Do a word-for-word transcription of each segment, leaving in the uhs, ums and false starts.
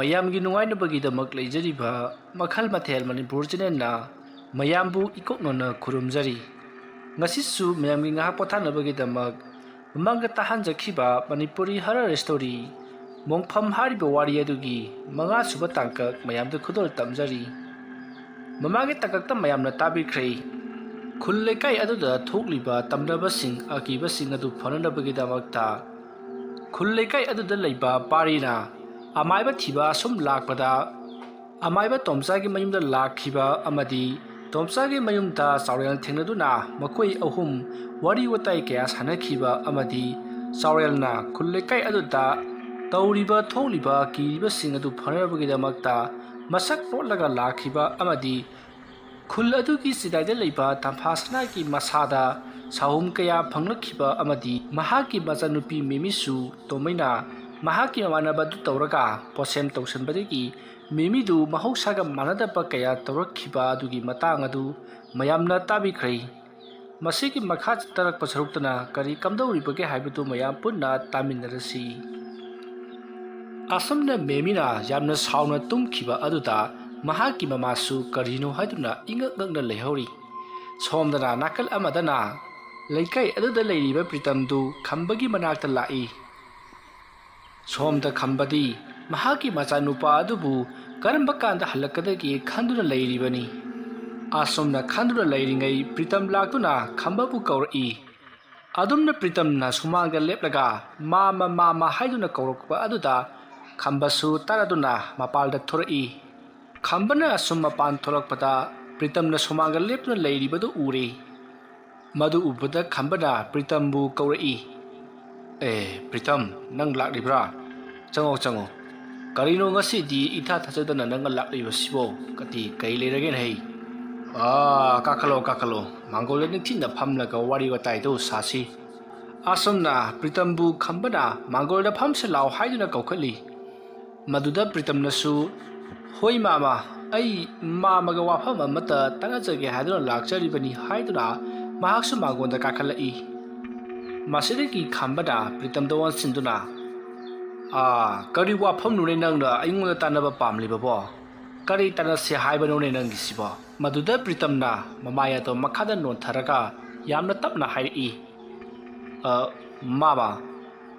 ꯃꯌꯥꯝꯒꯤ ꯅꯨꯡꯉꯥꯏꯅꯕꯒꯤꯗꯃꯛ ꯂꯩꯖꯔꯤꯕ ꯃꯈꯜ ꯃꯊꯦꯜ ꯃꯅꯤꯄꯨꯔ ꯆꯦꯅꯦꯜꯅ ꯃꯌꯥꯝꯕꯨ ꯏꯀꯣꯛꯅꯅ ꯈꯨꯔꯨꯝꯖꯔꯤ꯫ ꯉꯁꯤꯁꯨ ꯃꯌꯥꯝꯒꯤ ꯉꯥꯏꯍꯥꯛ ꯄꯣꯊꯥꯅꯕꯒꯤꯗꯃꯛ ꯃꯃꯥꯡꯗ ꯇꯥꯍꯟꯖꯈꯤꯕ ꯃꯅꯤꯄꯨꯔꯤ ꯍꯔꯔ ꯁ꯭ꯇꯣꯔꯤ ꯃꯣꯡꯐꯝ ꯍꯥꯏꯔꯤꯕ ꯋꯥꯔꯤ ꯑꯗꯨꯒꯤ ꯃꯉꯥꯁꯨꯕ ꯇꯥꯡꯀꯛ ꯃꯌꯥꯝꯗ ꯈꯨꯗꯣꯜ ꯇꯝꯖꯔꯤ꯫ ꯃꯃꯥꯡꯒꯤ ꯇꯥꯡꯀꯛꯇ ꯃꯌꯥꯝꯅ ꯇꯥꯕꯤꯈ꯭ꯔꯦ꯫ ꯈꯨꯜ ꯂꯩꯀꯥꯏ ꯑꯗꯨꯗ ꯊꯣꯛꯂꯤꯕ ꯇꯝꯅꯕꯁꯤꯡ, ꯑꯀꯤꯕꯁꯤꯡ ꯑꯗꯨ ꯐꯅꯅꯕꯒꯤꯗꯃꯛꯇ ꯈꯨꯜ ꯂꯩꯀꯥꯏ ꯑꯗꯨꯗ ꯂꯩꯕ ꯄꯥꯔꯤꯅ ꯑꯃꯥꯏꯕ ꯊꯤꯕ ꯑꯁꯨꯝ ꯂꯥꯛꯄꯗ, ꯑꯃꯥꯏꯕ ꯇꯣꯝꯆꯥꯒꯤ ꯃꯌꯨꯝꯗ ꯂꯥꯛꯈꯤꯕ ꯑꯃꯗꯤ ꯇꯣꯝꯆꯥꯒꯤ ꯃꯌꯨꯝꯗ ꯆꯥꯎꯔꯦꯜ ꯊꯦꯡꯅꯗꯨꯅ ꯃꯈꯣꯏ ꯑꯍꯨꯝ ꯋꯥꯔꯤ ꯋꯥꯇꯥꯏ ꯀꯌꯥ ꯁꯥꯟꯅꯈꯤꯕ ꯑꯃꯗꯤ ꯆꯥꯎꯔꯦꯜꯅ ꯈꯨꯜ ꯂꯩꯀꯥꯏ ꯑꯗꯨꯗ ꯇꯧꯔꯤꯕ ꯊꯣꯛꯂꯤꯕ ꯀꯤꯔꯤꯕꯁꯤꯡ ꯑꯗꯨ ꯐꯅꯅꯕꯒꯤꯗꯃꯛꯇ ꯃꯁꯛ ꯂꯣꯠꯂꯒ ꯂꯥꯛꯈꯤꯕ ꯑꯃꯗꯤ ꯈꯨꯜ ꯑꯗꯨꯒꯤ ꯆꯤꯗꯥꯏꯗ ꯂꯩꯕ ꯇꯝꯐꯥ ꯁꯅꯥꯒꯤ ꯃꯁꯥꯗ ꯁꯥꯍꯨꯝ ꯀꯌꯥ ꯐꯪꯂꯛꯈꯤꯕ ꯑꯃꯗꯤ ꯃꯍꯥꯛꯀꯤ ꯃꯆꯥꯅꯨꯄꯤ ꯃꯦꯃꯤꯁꯨ ꯇꯣꯝꯃꯩꯅ ꯃꯍꯥꯛꯀꯤ ꯃꯃꯥꯟꯅꯕ ꯑꯗꯨ ꯇꯧꯔꯒ ꯄꯣꯠꯁꯦꯝ ꯇꯧꯁꯤꯟꯕꯗꯒꯤ ꯃꯦꯃꯤꯗꯨ ꯃꯍꯧꯁꯥꯒ ꯃꯥꯟꯅꯗꯕ ꯀꯌꯥ ꯇꯧꯔꯛꯈꯤꯕ ꯑꯗꯨꯒꯤ ꯃꯇꯥꯡ ꯑꯗꯨ ꯃꯌꯥꯝꯅ ꯇꯥꯕꯤꯈ꯭ꯔꯦ꯫ ꯃꯁꯤꯒꯤ ꯃꯈꯥ ꯆꯠꯊꯔꯛꯄ ꯁꯔꯨꯛꯇꯅ ꯀꯔꯤ ꯀꯝꯗꯧꯔꯤꯕꯒꯦ ꯍꯥꯏꯕꯗꯨ ꯃꯌꯥꯝ ꯄꯨꯟꯅ ꯇꯥꯃꯤꯟꯅꯔꯁꯤ꯫ ꯑꯁꯨꯝꯅ ꯃꯦꯃꯤꯅ ꯌꯥꯝꯅ ꯁꯥꯎꯅ ꯇꯨꯝꯈꯤꯕ ꯑꯗꯨꯗ ꯃꯍꯥꯛꯀꯤ ꯃꯃꯥꯁꯨ ꯀꯔꯤꯅꯣ ꯍꯥꯏꯗꯨꯅ ꯏꯉꯛ ꯉꯛꯅ ꯂꯩꯍꯧꯔꯤ꯫ ꯁꯣꯝꯗꯅ ꯅꯥꯀꯜ ꯑꯃꯗꯅ ꯂꯩꯀꯥꯏ ꯑꯗꯨꯗ ꯂꯩꯔꯤꯕ ꯄ꯭ꯔꯤꯇꯝꯗꯨ ꯈꯝꯕꯒꯤ ꯃꯅꯥꯛꯇ ꯂꯥꯛꯏ꯫ ꯁꯣꯝꯗ ꯈꯝꯕꯗꯤ ꯃꯍꯥꯛꯀꯤ ꯃꯆꯥꯅꯨꯄꯥ ꯑꯗꯨꯕꯨ ꯀꯔꯝꯕ ꯀꯥꯟꯗ ꯍꯜꯂꯛꯀꯗꯒꯦ ꯈꯟꯗꯨꯅ ꯂꯩꯔꯤꯕꯅꯤ꯫ ꯑꯁꯨꯝꯅ ꯈꯟꯗꯨꯅ ꯂꯩꯔꯤꯉꯩ ꯄ꯭ꯔꯤꯇꯝ ꯂꯥꯛꯇꯨꯅ ꯈꯝꯕꯕꯨ ꯀꯧꯔꯛꯏ꯫ ꯑꯗꯨꯝꯅ ꯄ꯭ꯔꯤꯇꯝꯅ ꯁꯨꯃꯥꯡꯗ ꯂꯦꯞꯂꯒ "ꯃꯥꯃ, ꯃꯥꯃ" ꯍꯥꯏꯗꯨꯅ ꯀꯧꯔꯛꯄ ꯑꯗꯨꯗ ꯈꯝꯕꯁꯨ ꯇꯥꯔꯗꯨꯅ ꯃꯄꯥꯟꯗ ꯊꯣꯔꯛꯏ꯫ ꯈꯝꯕꯅ ꯑꯁꯨꯝ ꯃꯄꯥꯟ ꯊꯣꯛꯂꯛꯄꯗ ꯄ꯭ꯔꯤꯇꯝꯅ ꯁꯨꯃꯥꯡꯗ ꯂꯦꯞꯇꯨꯅ ꯂꯩꯔꯤꯕꯗꯨ ꯎꯔꯦ꯫ ꯃꯗꯨ ꯎꯕꯗ ꯈꯝꯕꯅ ꯄ꯭ꯔꯤꯇꯝꯕꯨ ꯀꯧꯔꯛꯏ꯫ "ꯑꯦ, ꯄ꯭ꯔꯤꯇꯝ, ꯅꯪ ꯂꯥꯛꯂꯤꯕ꯭ꯔꯥ? ꯆꯪꯉꯣ, ꯆꯪꯉꯣ꯫ ꯀꯔꯤꯅꯣ ꯉꯁꯤꯗꯤ ꯏꯊꯥ ꯊꯥꯖꯗꯅ ꯅꯪꯅ ꯂꯥꯛꯂꯤꯕꯁꯤꯕꯣ? ꯀꯇꯤ ꯀꯩ ꯂꯩꯔꯒꯦꯅꯦ ꯍꯩ? ꯑꯥ, ꯀꯥꯈꯠꯂꯣ, ꯀꯥꯈꯠꯂꯣ꯫ ꯃꯥꯡꯒꯣꯜꯗ ꯅꯤꯡꯊꯤꯅ ꯐꯝꯂꯒ ꯋꯥꯔꯤ ꯋꯥꯇꯥꯏꯗꯨ ꯁꯥꯁꯤ꯫" ꯑꯁꯨꯝꯅ ꯄ꯭ꯔꯤꯇꯝꯕꯨ ꯈꯝꯕꯅ ꯃꯥꯡꯒꯣꯜꯗ ꯐꯝꯁꯤ ꯂꯥꯎ ꯍꯥꯏꯗꯨꯅ ꯀꯧꯈꯠꯂꯤ꯫ ꯃꯗꯨꯗ ꯄ꯭ꯔꯤꯇꯝꯅꯁꯨ, "ꯍꯣꯏ ꯃꯥꯃ, ꯑꯩ ꯃꯥꯃꯒ ꯋꯥꯐꯝ ꯑꯃꯠꯇ ꯇꯥꯟꯅꯖꯒꯦ ꯍꯥꯏꯗꯨꯅ ꯂꯥꯛꯆꯔꯤꯕꯅꯤ" ꯍꯥꯏꯗꯨꯅ ꯃꯍꯥꯛꯁꯨ ꯃꯥꯡꯒꯣꯜꯗ ꯀꯥꯈꯠꯂꯛꯏ꯫ ꯃꯁꯤꯗꯒꯤ ꯈꯝꯕꯅ ꯄ꯭ꯔꯤꯇꯝꯗ ꯑꯣꯟꯁꯤꯟꯗꯨꯅ, ꯑꯥ, ꯀꯔꯤ ꯋꯥꯐꯝꯅꯣꯅꯦ ꯅꯪꯅ ꯑꯩꯉꯣꯟꯗ ꯇꯥꯟꯅꯕ ꯄꯥꯝꯂꯤꯕꯕꯣ? ꯀꯔꯤ ꯇꯥꯟꯅꯁꯦ ꯍꯥꯏꯕꯅꯣꯅꯦ ꯅꯪꯒꯤꯁꯤꯕꯣ? ꯃꯗꯨꯗ ꯄ꯭ꯔꯤꯇꯝꯅ ꯃꯃꯥꯏ ꯑꯗꯣ ꯃꯈꯥꯗ ꯅꯣꯟꯊꯔꯒ ꯌꯥꯝꯅ ꯇꯞꯅ ꯍꯥꯏꯔꯛꯏ, "ꯑ, ꯃꯥꯃ,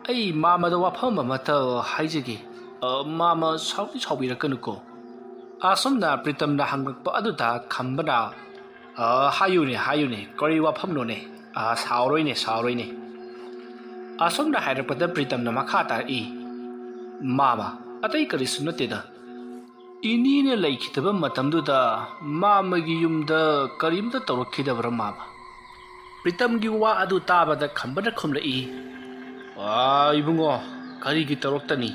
ꯑꯩ ꯃꯥꯃꯗ ꯋꯥꯐꯝ ꯑꯃꯇ ꯍꯥꯏꯖꯒꯦ꯫ ꯑ, ꯃꯥꯃ ꯁꯥꯎꯗꯤ ꯁꯥꯎꯕꯤꯔꯛꯀꯅꯨꯀꯣ꯫" ꯑꯁꯨꯝꯅ ꯄ꯭ꯔꯤꯇꯝꯅ ꯍꯪꯂꯛꯄ ꯑꯗꯨꯗ ꯈꯝꯕꯅ, "ꯑ, ꯍꯥꯏꯌꯨꯅꯦ, ꯍꯥꯏꯌꯨꯅꯦ, ꯀꯔꯤ ꯋꯥꯐꯝꯅꯣꯅꯦ? ꯑ, ꯁꯥꯎꯔꯣꯏꯅꯦ, ꯁꯥꯎꯔꯣꯏꯅꯦ꯫" ꯑꯁꯨꯝꯅ ꯍꯥꯏꯔꯛꯄꯗ ꯄ꯭ꯔꯤꯇꯝꯅ ꯃꯈꯥ ꯇꯥꯔꯛꯏ, "ꯃꯥꯃ, ꯑꯇꯩ ꯀꯔꯤꯁꯨ ꯅꯠꯇꯦꯗ꯫ ꯏꯅꯦꯅ ꯂꯩꯈꯤꯗꯕ ꯃꯇꯝꯗꯨꯗ ꯃꯥꯃꯒꯤ ꯌꯨꯝꯗ ꯀꯔꯤꯝꯇ ꯇꯧꯔꯛꯈꯤꯗꯕ꯭ꯔꯥ, ꯃꯥꯃ?" ꯄ꯭ꯔꯤꯇꯝꯒꯤ ꯋꯥ ꯑꯗꯨ ꯇꯥꯕꯗ ꯈꯝꯕꯅ ꯈꯨꯝꯂꯛꯏ, "ꯑꯥ, ꯏꯕꯨꯡꯉꯣ, ꯀꯔꯤꯒꯤ ꯇꯧꯔꯛꯇꯅꯤ?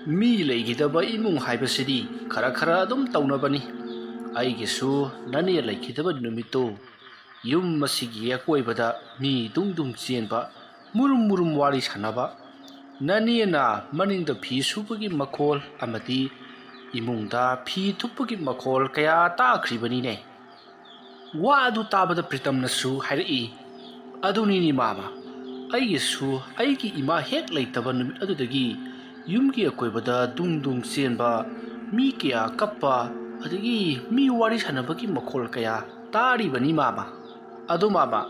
ꯃꯤ ꯂꯩꯈꯤꯗꯕ ꯏꯃꯨꯡ ꯍꯥꯏꯕꯁꯤꯗꯤ ꯈꯔ ꯈꯔ ꯑꯗꯨꯝ ꯇꯧꯅꯕꯅꯤ꯫ ꯑꯩꯒꯤꯁꯨ ꯅꯅꯦ ꯂꯩꯈꯤꯗꯕ ꯅꯨꯃꯤꯠꯇꯨ ꯌꯨꯝ ꯑꯁꯤꯒꯤ ꯑꯀꯣꯏꯕꯗ ꯃꯤ ꯗꯨꯡ ꯗꯨꯡ ꯆꯦꯟꯕ, ꯃꯨꯔꯨꯝ ꯃꯨꯔꯨꯝ ꯋꯥꯔꯤ ꯁꯥꯟꯅꯕ, ꯅꯅꯦꯅ ꯃꯅꯤꯡꯗ ꯐꯤ ꯁꯨꯕꯒꯤ ꯃꯈꯣꯜ ꯑꯃꯗꯤ ꯏꯃꯨꯡꯗ ꯐꯤ ꯊꯨꯞꯄꯒꯤ ꯃꯈꯣꯜ ꯀꯌꯥ ꯇꯥꯈ꯭ꯔꯤꯕꯅꯤꯅꯦ꯫" ꯋꯥ ꯑꯗꯨ ꯇꯥꯕꯗ ꯄ꯭ꯔꯤꯇꯝꯅꯁꯨ ꯍꯥꯏꯔꯛꯏ, "ꯑꯗꯨꯅꯤꯅꯦ ꯃꯥꯃ, ꯑꯩꯒꯤꯁꯨ ꯑꯩꯒꯤ ꯏꯃꯥ ꯍꯦꯛ ꯂꯩꯇꯕ ꯅꯨꯃꯤꯠ ꯑꯗꯨꯗꯒꯤ ꯌꯨꯝꯒꯤ ꯑꯀꯣꯏꯕꯗ ꯗꯨꯡ ꯗꯨꯡ ꯆꯦꯟꯕ, ꯃꯤ ꯀꯌꯥ ꯀꯞꯄ, ꯑꯗꯒꯤ ꯃꯤ ꯋꯥꯔꯤ ꯁꯥꯟꯅꯕꯒꯤ ꯃꯈꯣꯜ ꯀꯌꯥ ꯇꯥꯔꯤꯕꯅꯤ ꯃꯥꯃ꯫ ꯑꯗꯨ ꯃꯥꯃ,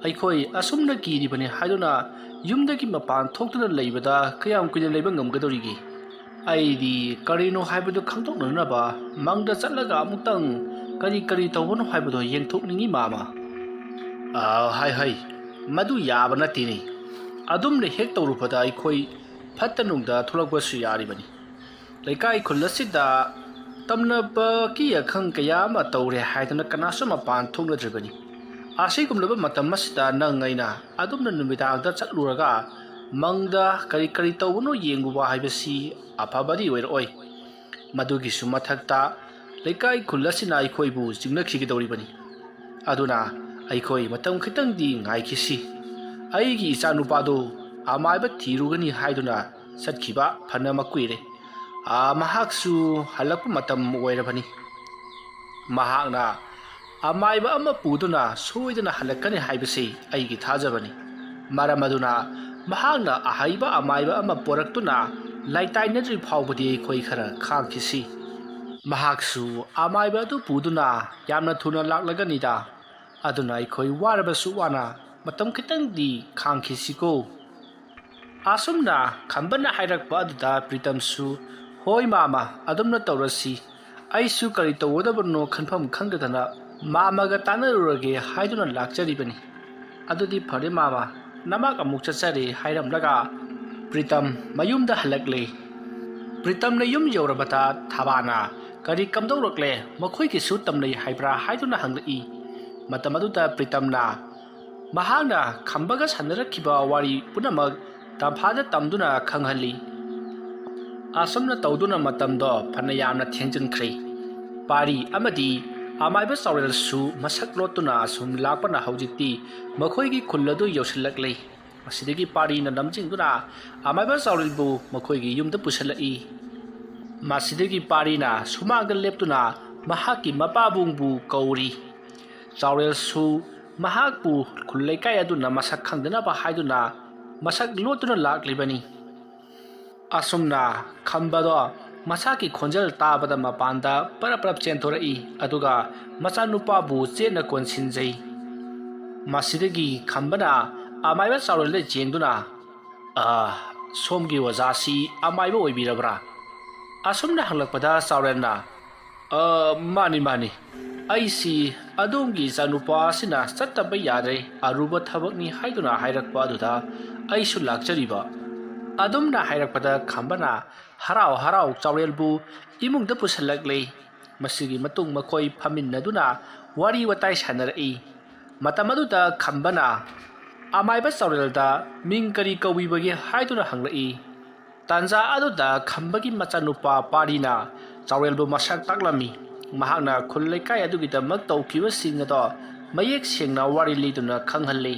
ꯑꯩꯈꯣꯏ ꯑꯁꯨꯝꯅ ꯀꯤꯔꯤꯕꯅꯤ ꯍꯥꯏꯗꯨꯅ ꯌꯨꯝꯗꯒꯤ ꯃꯄꯥꯟ ꯊꯣꯛꯇꯨꯅ ꯂꯩꯕꯗ ꯀꯌꯥꯝ ꯀꯨꯏꯅ ꯂꯩꯕ ꯉꯝꯒꯗꯧꯔꯤꯒꯦ? ꯑꯩꯗꯤ ꯀꯔꯤꯅꯣ ꯍꯥꯏꯕꯗꯨ ꯈꯪꯗꯣꯛꯅꯅꯕ ꯃꯪꯗ ꯆꯠꯂꯒ ꯑꯃꯨꯛꯇꯪ ꯀꯔꯤ ꯀꯔꯤ ꯇꯧꯕꯅꯣ ꯍꯥꯏꯕꯗꯣ ꯌꯦꯡꯊꯣꯛꯅꯤꯡꯉꯤ ꯃꯥꯃ꯫" "ꯑ, ꯍꯥꯏ ꯍꯥꯏ, ꯃꯗꯨ ꯌꯥꯕ ꯅꯠꯇꯦꯅꯦ꯫ ꯑꯗꯨꯝꯅ ꯍꯦꯛ ꯇꯧꯔꯨꯕꯗ ꯑꯩꯈꯣꯏ ꯐꯠꯇ ꯅꯨꯡꯗ ꯊꯣꯛꯂꯛꯄꯁꯨ ꯌꯥꯔꯤꯕꯅꯤ꯫ ꯂꯩꯀꯥꯏ ꯈꯨꯜ ꯑꯁꯤꯗ ꯇꯝꯅꯕꯒꯤ ꯑꯈꯪ ꯀꯌꯥ ꯑꯃ ꯇꯧꯔꯦ ꯍꯥꯏꯗꯅ ꯀꯅꯥꯁꯨ ꯃꯄꯥꯟ ꯊꯣꯛꯅꯗ꯭ꯔꯤꯕꯅꯤ꯫ ꯑꯁꯤꯒꯨꯝꯂꯕ ꯃꯇꯝ ꯑꯁꯤꯗ ꯅꯪ ꯑꯩꯅ ꯑꯗꯨꯝꯅ ꯅꯨꯃꯤꯗꯥꯡꯗ ꯆꯠꯂꯨꯔꯒ ꯃꯪꯗ ꯀꯔꯤ ꯀꯔꯤ ꯇꯧꯕꯅꯣ ꯌꯦꯡꯉꯨꯕ ꯍꯥꯏꯕꯁꯤ ꯑꯐꯕꯗꯤ ꯑꯣꯏꯔꯛꯑꯣꯏ꯫ ꯃꯗꯨꯒꯤꯁꯨ ꯃꯊꯛꯇ ꯂꯩꯀꯥꯏ ꯈꯨꯜ ꯑꯁꯤꯅ ꯑꯩꯈꯣꯏꯕꯨ ꯆꯤꯡꯅꯈꯤꯒꯗꯧꯔꯤꯕꯅꯤ꯫ ꯑꯗꯨꯅ ꯑꯩꯈꯣꯏ ꯃꯇꯝ ꯈꯤꯇꯪꯗꯤ ꯉꯥꯏꯈꯤꯁꯤ꯫ ꯑꯩꯒꯤ ꯏꯆꯥꯅꯨꯄꯥꯗꯨ ꯑꯃꯥꯏꯕ ꯊꯤꯔꯨꯒꯅꯤ ꯍꯥꯏꯗꯨꯅ ꯆꯠꯈꯤꯕ ꯐꯅ ꯃꯀꯨꯏꯔꯦ꯫ ꯑꯥ, ꯃꯍꯥꯛꯁꯨ ꯍꯜꯂꯛꯄ ꯃꯇꯝ ꯑꯣꯏꯔꯕꯅꯤ꯫ ꯃꯍꯥꯛꯅ ꯑꯃꯥꯏꯕ ꯑꯃ ꯄꯨꯗꯨꯅ ꯁꯣꯏꯗꯅ ꯍꯜꯂꯛꯀꯅꯤ ꯍꯥꯏꯕꯁꯤ ꯑꯩꯒꯤ ꯊꯥꯖꯕꯅꯤ꯫ ꯃꯔꯝ ꯑꯗꯨꯅ ꯃꯍꯥꯛꯅ ꯑꯍꯩꯕ ꯑꯃꯥꯏꯕ ꯑꯃ ꯄꯨꯔꯛꯇꯨꯅ ꯂꯩꯇꯥꯏꯅꯗ꯭ꯔꯤ ꯐꯥꯎꯕꯗꯤ ꯑꯩꯈꯣꯏ ꯈꯔ ꯈꯥꯡꯈꯤꯁꯤ꯫ ꯃꯍꯥꯛꯁꯨ ꯑꯃꯥꯏꯕ ꯑꯗꯨ ꯄꯨꯗꯨꯅ ꯌꯥꯝꯅ ꯊꯨꯅ ꯂꯥꯛꯂꯒꯅꯤꯗ꯫ ꯑꯗꯨꯅ ꯑꯩꯈꯣꯏ ꯋꯥꯔꯕꯁꯨ ꯋꯥꯅ ꯃꯇꯝ ꯈꯤꯇꯪꯗꯤ ꯈꯥꯡꯈꯤꯁꯤꯀꯣ꯫ ꯑꯁꯨꯝꯅ ꯈꯝꯕꯅ ꯍꯥꯏꯔꯛꯄ ꯑꯗꯨꯗ ꯄ꯭ꯔꯤꯇꯝꯁꯨ, "ꯍꯣꯏ ꯃꯥꯃ, ꯑꯗꯨꯝꯅ ꯇꯧꯔꯁꯤ꯫ ꯑꯩꯁꯨ ꯀꯔꯤ ꯇꯧꯒꯗꯕꯅꯣ ꯈꯟꯐꯝ ꯈꯪꯗꯗꯅ ꯃꯥꯃꯒ ꯇꯥꯟꯅꯔꯨꯔꯒꯦ ꯍꯥꯏꯗꯨꯅ ꯂꯥꯛꯆꯔꯤꯕꯅꯤ꯫ ꯑꯗꯨꯗꯤ ꯐꯔꯦ ꯃꯥꯃ, ꯅꯃꯥꯛ ꯑꯃꯨꯛ ꯆꯠꯆꯔꯦ" ꯍꯥꯏꯔꯝꯂꯒ ꯄ꯭ꯔꯤꯇꯝ ꯃꯌꯨꯝꯗ ꯍꯜꯂꯛꯂꯦ꯫ ꯄ꯭ꯔꯤꯇꯝꯅ ꯌꯨꯝ ꯌꯧꯔꯕꯗ ꯊꯕꯥꯅ, "ꯀꯔꯤ ꯀꯝꯗꯧꯔꯛꯂꯦ? ꯃꯈꯣꯏꯒꯤꯁꯨ ꯇꯝꯅꯩ ꯍꯥꯏꯕ꯭ꯔꯥ?" ꯍꯥꯏꯗꯨꯅ ꯍꯪꯂꯛꯏ꯫ ꯃꯇꯝ ꯑꯗꯨꯗ ꯄ꯭ꯔꯤꯇꯝꯅ ꯃꯍꯥꯛꯅ ꯈꯝꯕꯒ ꯁꯥꯟꯅꯔꯛꯈꯤꯕ ꯋꯥꯔꯤ ꯄꯨꯝꯅꯃꯛ ꯇꯝꯐꯥꯗ ꯇꯝꯗꯨꯅ ꯈꯪꯍꯜꯂꯤ꯫ ꯑꯁꯨꯝꯅ ꯇꯧꯗꯨꯅ ꯃꯇꯝꯗꯣ ꯐꯅ ꯌꯥꯝꯅ ꯊꯦꯡꯖꯤꯟꯈ꯭ꯔꯦ꯫ ꯄꯥꯔꯤ ꯑꯃꯗꯤ ꯑꯃꯥꯏꯕ ꯆꯥꯎꯔꯦꯜꯁꯨ ꯃꯁꯛ ꯂꯣꯠꯇꯨꯅ ꯑꯁꯨꯝ ꯂꯥꯛꯄꯅ ꯍꯧꯖꯤꯛꯇꯤ ꯃꯈꯣꯏꯒꯤ ꯈꯨꯜ ꯑꯗꯨ ꯌꯧꯁꯤꯜꯂꯛꯂꯦ꯫ ꯃꯁꯤꯗꯒꯤ ꯄꯥꯔꯤꯅ ꯂꯝꯖꯤꯡꯗꯨꯅ ꯑꯃꯥꯏꯕ ꯆꯥꯎꯔꯦꯜꯕꯨ ꯃꯈꯣꯏꯒꯤ ꯌꯨꯝꯗ ꯄꯨꯁꯤꯜꯂꯛꯏ꯫ ꯃꯁꯤꯗꯒꯤ ꯄꯥꯔꯤꯅ ꯁꯨꯃꯥꯡꯗ ꯂꯦꯞꯇꯨꯅ ꯃꯍꯥꯛꯀꯤ ꯃꯄꯥꯕꯨꯡꯕꯨ ꯀꯧꯔꯤ꯫ ꯆꯥꯎꯔꯦꯜꯁꯨ ꯃꯍꯥꯛꯄꯨ ꯈꯨꯜ ꯂꯩꯀꯥꯏ ꯑꯗꯨꯅ ꯃꯁꯛ ꯈꯪꯗꯅꯕ ꯍꯥꯏꯗꯨꯅ ꯃꯁꯛ ꯂꯣꯠꯇꯨꯅ ꯂꯥꯛꯂꯤꯕꯅꯤ꯫ ꯑꯁꯨꯝꯅ ꯈꯝꯕꯗꯣ ꯃꯁꯥꯒꯤ ꯈꯣꯟꯖꯦꯜ ꯇꯥꯕꯗ ꯃꯄꯥꯟꯗ ꯄꯔꯞ ꯄꯔꯞ ꯆꯦꯟꯊꯣꯔꯛꯏ, ꯑꯗꯨꯒ ꯃꯆꯥꯅꯨꯄꯥꯕꯨ ꯆꯦꯠꯅ ꯀꯣꯟꯁꯤꯟꯖꯩ꯫ ꯃꯁꯤꯗꯒꯤ ꯈꯝꯕꯅ ꯑꯃꯥꯏꯕ ꯆꯥꯎꯔꯦꯜꯗ ꯆꯦꯟꯗꯨꯅ, "ꯑ, ꯁꯣꯝꯒꯤ ꯑꯣꯖꯥꯁꯤ ꯑꯃꯥꯏꯕ ꯑꯣꯏꯕꯤꯔꯕ꯭ꯔꯥ?" ꯑꯁꯨꯝꯅ ꯍꯪꯂꯛꯄꯗ ꯆꯥꯎꯔꯦꯜꯅ, "ꯑ, ꯃꯥꯅꯤ, ꯃꯥꯅꯤ꯫ ꯑꯩꯁꯤ ꯑꯗꯣꯝꯒꯤ ꯏꯆꯥꯅꯨꯄꯥ ꯑꯁꯤꯅ ꯆꯠꯇꯕ ꯌꯥꯗ꯭ꯔꯦ꯫ ꯑꯔꯨꯕ ꯊꯕꯛꯅꯤ ꯍꯥꯏꯗꯨꯅ ꯍꯥꯏꯔꯛꯄ ꯑꯗꯨꯗ ꯑꯩꯁꯨ ꯂꯥꯛꯆꯔꯤꯕ"꯫ ꯑꯗꯨꯝꯅ ꯍꯥꯏꯔꯛꯄꯗ ꯈꯝꯕꯅ ꯍꯔꯥꯎ ꯍꯔꯥꯎ ꯆꯥꯎꯔꯦꯜꯕꯨ ꯏꯃꯨꯡꯗ ꯄꯨꯁꯤꯜꯂꯛꯂꯦ꯫ ꯃꯁꯤꯒꯤ ꯃꯇꯨꯡ ꯃꯈꯣꯏ ꯐꯝꯃꯤꯟꯅꯗꯨꯅ ꯋꯥꯔꯤ ꯋꯥꯇꯥꯏ ꯁꯥꯟꯅꯔꯛꯏ꯫ ꯃꯇꯝ ꯑꯗꯨꯗ ꯈꯝꯕꯅ ꯑꯃꯥꯏꯕ ꯆꯥꯎꯔꯦꯜꯗ ꯃꯤꯡ ꯀꯔꯤ ꯀꯧꯕꯤꯕꯒꯦ ꯍꯥꯏꯗꯨꯅ ꯍꯪꯂꯛꯏ꯫ ꯇꯥꯟꯖꯥ ꯑꯗꯨꯗ ꯈꯝꯕꯒꯤ ꯃꯆꯥꯅꯨꯄꯥ ꯄꯥꯔꯤꯅ ꯆꯥꯎꯔꯦꯜꯕꯨ ꯃꯁꯛ ꯇꯥꯛꯂꯝꯃꯤ꯫ ꯃꯍꯥꯛꯅ ꯈꯨꯜ ꯂꯩꯀꯥꯏ ꯑꯗꯨꯒꯤꯗꯃꯛ ꯇꯧꯈꯤꯕꯁꯤꯡ ꯑꯗꯣ ꯃꯌꯦꯛ ꯁꯦꯡꯅ ꯋꯥꯔꯤ ꯂꯤꯗꯨꯅ ꯈꯪꯍꯜꯂꯤ꯫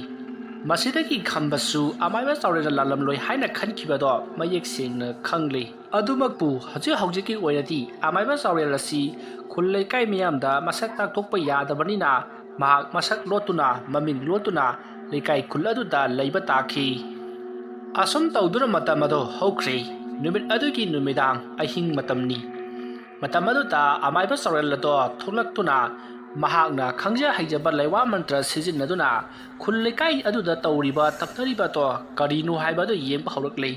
ꯃꯁꯤꯗꯒꯤ ꯈꯝꯕꯁꯨ ꯑꯃꯥꯏꯕ ꯆꯥꯎꯔꯦꯜꯅ ꯂꯥꯜꯂꯝꯂꯣꯏ ꯍꯥꯏꯅ ꯈꯟꯈꯤꯕꯗꯣ ꯃꯌꯦꯛ ꯁꯦꯡꯅ ꯈꯪꯂꯤ꯫ ꯑꯗꯨꯃꯛꯄꯨ ꯍꯧꯖꯤꯛ ꯍꯧꯖꯤꯛꯀꯤ ꯑꯣꯏꯅꯗꯤ ꯑꯃꯥꯏꯕ ꯆꯥꯎꯔꯦꯜ ꯑꯁꯤ ꯈꯨꯜ ꯂꯩꯀꯥꯏ ꯃꯤꯌꯥꯝꯗ ꯃꯁꯛ ꯇꯥꯛꯊꯣꯛꯄ ꯌꯥꯗꯕꯅꯤꯅ ꯃꯍꯥꯛ ꯃꯁꯛ ꯂꯣꯠꯇꯨꯅ, ꯃꯃꯤꯡ ꯂꯣꯠꯇꯨꯅ ꯂꯩꯀꯥꯏ ꯈꯨꯜ ꯑꯗꯨꯗ ꯂꯩꯕ ꯇꯥꯈꯤ꯫ ꯑꯁꯨꯝ ꯇꯧꯗꯨꯅ ꯃꯇꯝ ꯑꯗꯨ ꯍꯧꯈ꯭ꯔꯦ꯫ ꯅꯨꯃꯤꯠ ꯑꯗꯨꯒꯤ ꯅꯨꯃꯤꯗꯥꯡ ꯑꯍꯤꯡ ꯃꯇꯝꯅꯤ꯫ ꯃꯇꯝ ꯑꯗꯨꯗ ꯑꯃꯥꯏꯕ ꯆꯥꯎꯔꯦꯜ ꯑꯗꯣ ꯊꯣꯛꯂꯛꯇꯨꯅ ꯃꯍꯥꯛꯅ ꯈꯪꯖ ꯍꯩꯖꯕ ꯂꯩꯋꯥ ꯃꯟꯇ꯭ꯔ ꯁꯤꯖꯤꯟꯅꯗꯨꯅ ꯈꯨꯜ ꯂꯩꯀꯥꯏ ꯑꯗꯨꯗ ꯇꯧꯔꯤꯕ ꯇꯛꯅꯔꯤꯕ ꯑꯗꯣ ꯀꯔꯤꯅꯣ ꯍꯥꯏꯕ ꯑꯗꯨ ꯌꯦꯡꯕ ꯍꯧꯔꯛꯂꯤ꯫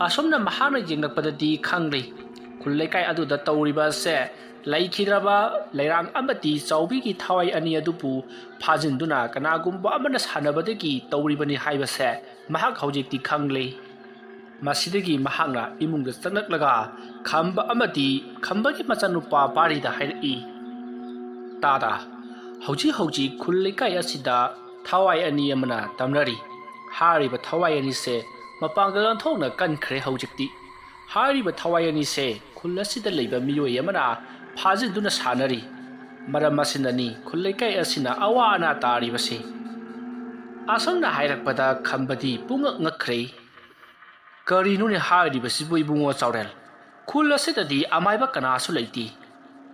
ꯑꯁꯨꯝꯅ ꯃꯍꯥꯛꯅ ꯌꯦꯡꯂꯛꯄꯗꯗꯤ ꯈꯪꯂꯤ, ꯈꯨꯜ ꯂꯩꯀꯥꯏ ꯑꯗꯨꯗ ꯇꯧꯔꯤꯕ ꯑꯁꯦ ꯂꯩꯈꯤꯗ꯭ꯔꯕ ꯂꯩꯔꯥꯡ ꯑꯃꯗꯤ ꯆꯥꯎꯕꯤꯒꯤ ꯊꯋꯥꯏ ꯑꯅꯤ ꯑꯗꯨꯕꯨ ꯐꯥꯖꯤꯟꯗꯨꯅ ꯀꯅꯥꯒꯨꯝꯕ ꯑꯃꯅ ꯁꯥꯟꯅꯕꯗꯒꯤ ꯇꯧꯔꯤꯕꯅꯤ ꯍꯥꯏꯕꯁꯦ ꯃꯍꯥꯛ ꯍꯧꯖꯤꯛꯇꯤ ꯈꯪꯂꯤ꯫ ꯃꯁꯤꯗꯒꯤ ꯃꯍꯥꯛꯅ ꯏꯃꯨꯡꯗ ꯆꯪꯂꯛꯂꯒ ꯈꯝꯕ ꯑꯃꯗꯤ ꯈꯝꯕꯒꯤ ꯃꯆꯥꯅꯨꯄꯥ ꯄꯥꯔꯤꯗ ꯍꯥꯏꯔꯛꯏ, "ꯇꯥꯗ, ꯍꯧꯖꯤꯛ ꯍꯧꯖꯤꯛ ꯈꯨꯜ ꯂꯩꯀꯥꯏ ꯑꯁꯤꯗ ꯊꯋꯥꯏ ꯑꯅꯤ ꯑꯃꯅ ꯇꯝꯅꯔꯤ꯫ ꯍꯥꯏꯔꯤꯕ ꯊꯋꯥꯏ ꯑꯅꯤꯁꯦ ꯃꯄꯥꯡꯒꯜ ꯑꯣꯟꯊꯣꯛꯅ ꯀꯟꯈ꯭ꯔꯦ ꯍꯧꯖꯤꯛꯇꯤ꯫ ꯍꯥꯏꯔꯤꯕ ꯊꯋꯥꯏ ꯑꯅꯤꯁꯦ ꯈꯨꯜ ꯑꯁꯤꯗ ꯂꯩꯕ ꯃꯤꯑꯣꯏ ꯑꯃꯅ ꯐꯥꯖꯤꯟꯗꯨꯅ ꯁꯥꯟꯅꯔꯤ꯫ ꯃꯔꯝ ꯑꯁꯤꯅꯅꯤ ꯈꯨꯜ ꯂꯩꯀꯥꯏ ꯑꯁꯤꯅ ꯑꯋꯥ ꯑꯅꯥ ꯇꯥꯔꯤꯕꯁꯤ꯫" ꯑꯁꯨꯝꯅ ꯍꯥꯏꯔꯛꯄꯗ ꯈꯝꯕꯗꯤ ꯄꯨꯡꯉꯛ ꯉꯛꯈ꯭ꯔꯦ꯫ "ꯀꯔꯤꯅꯣꯅꯦ ꯍꯥꯏꯔꯤꯕꯁꯤꯕꯨ ꯏꯕꯨꯡꯉꯣ ꯆꯥꯎꯔꯦꯜ? ꯈꯨꯜ ꯑꯁꯤꯗꯗꯤ ꯑꯃꯥꯏꯕ ꯀꯅꯥꯁꯨ ꯂꯩꯇꯦ꯫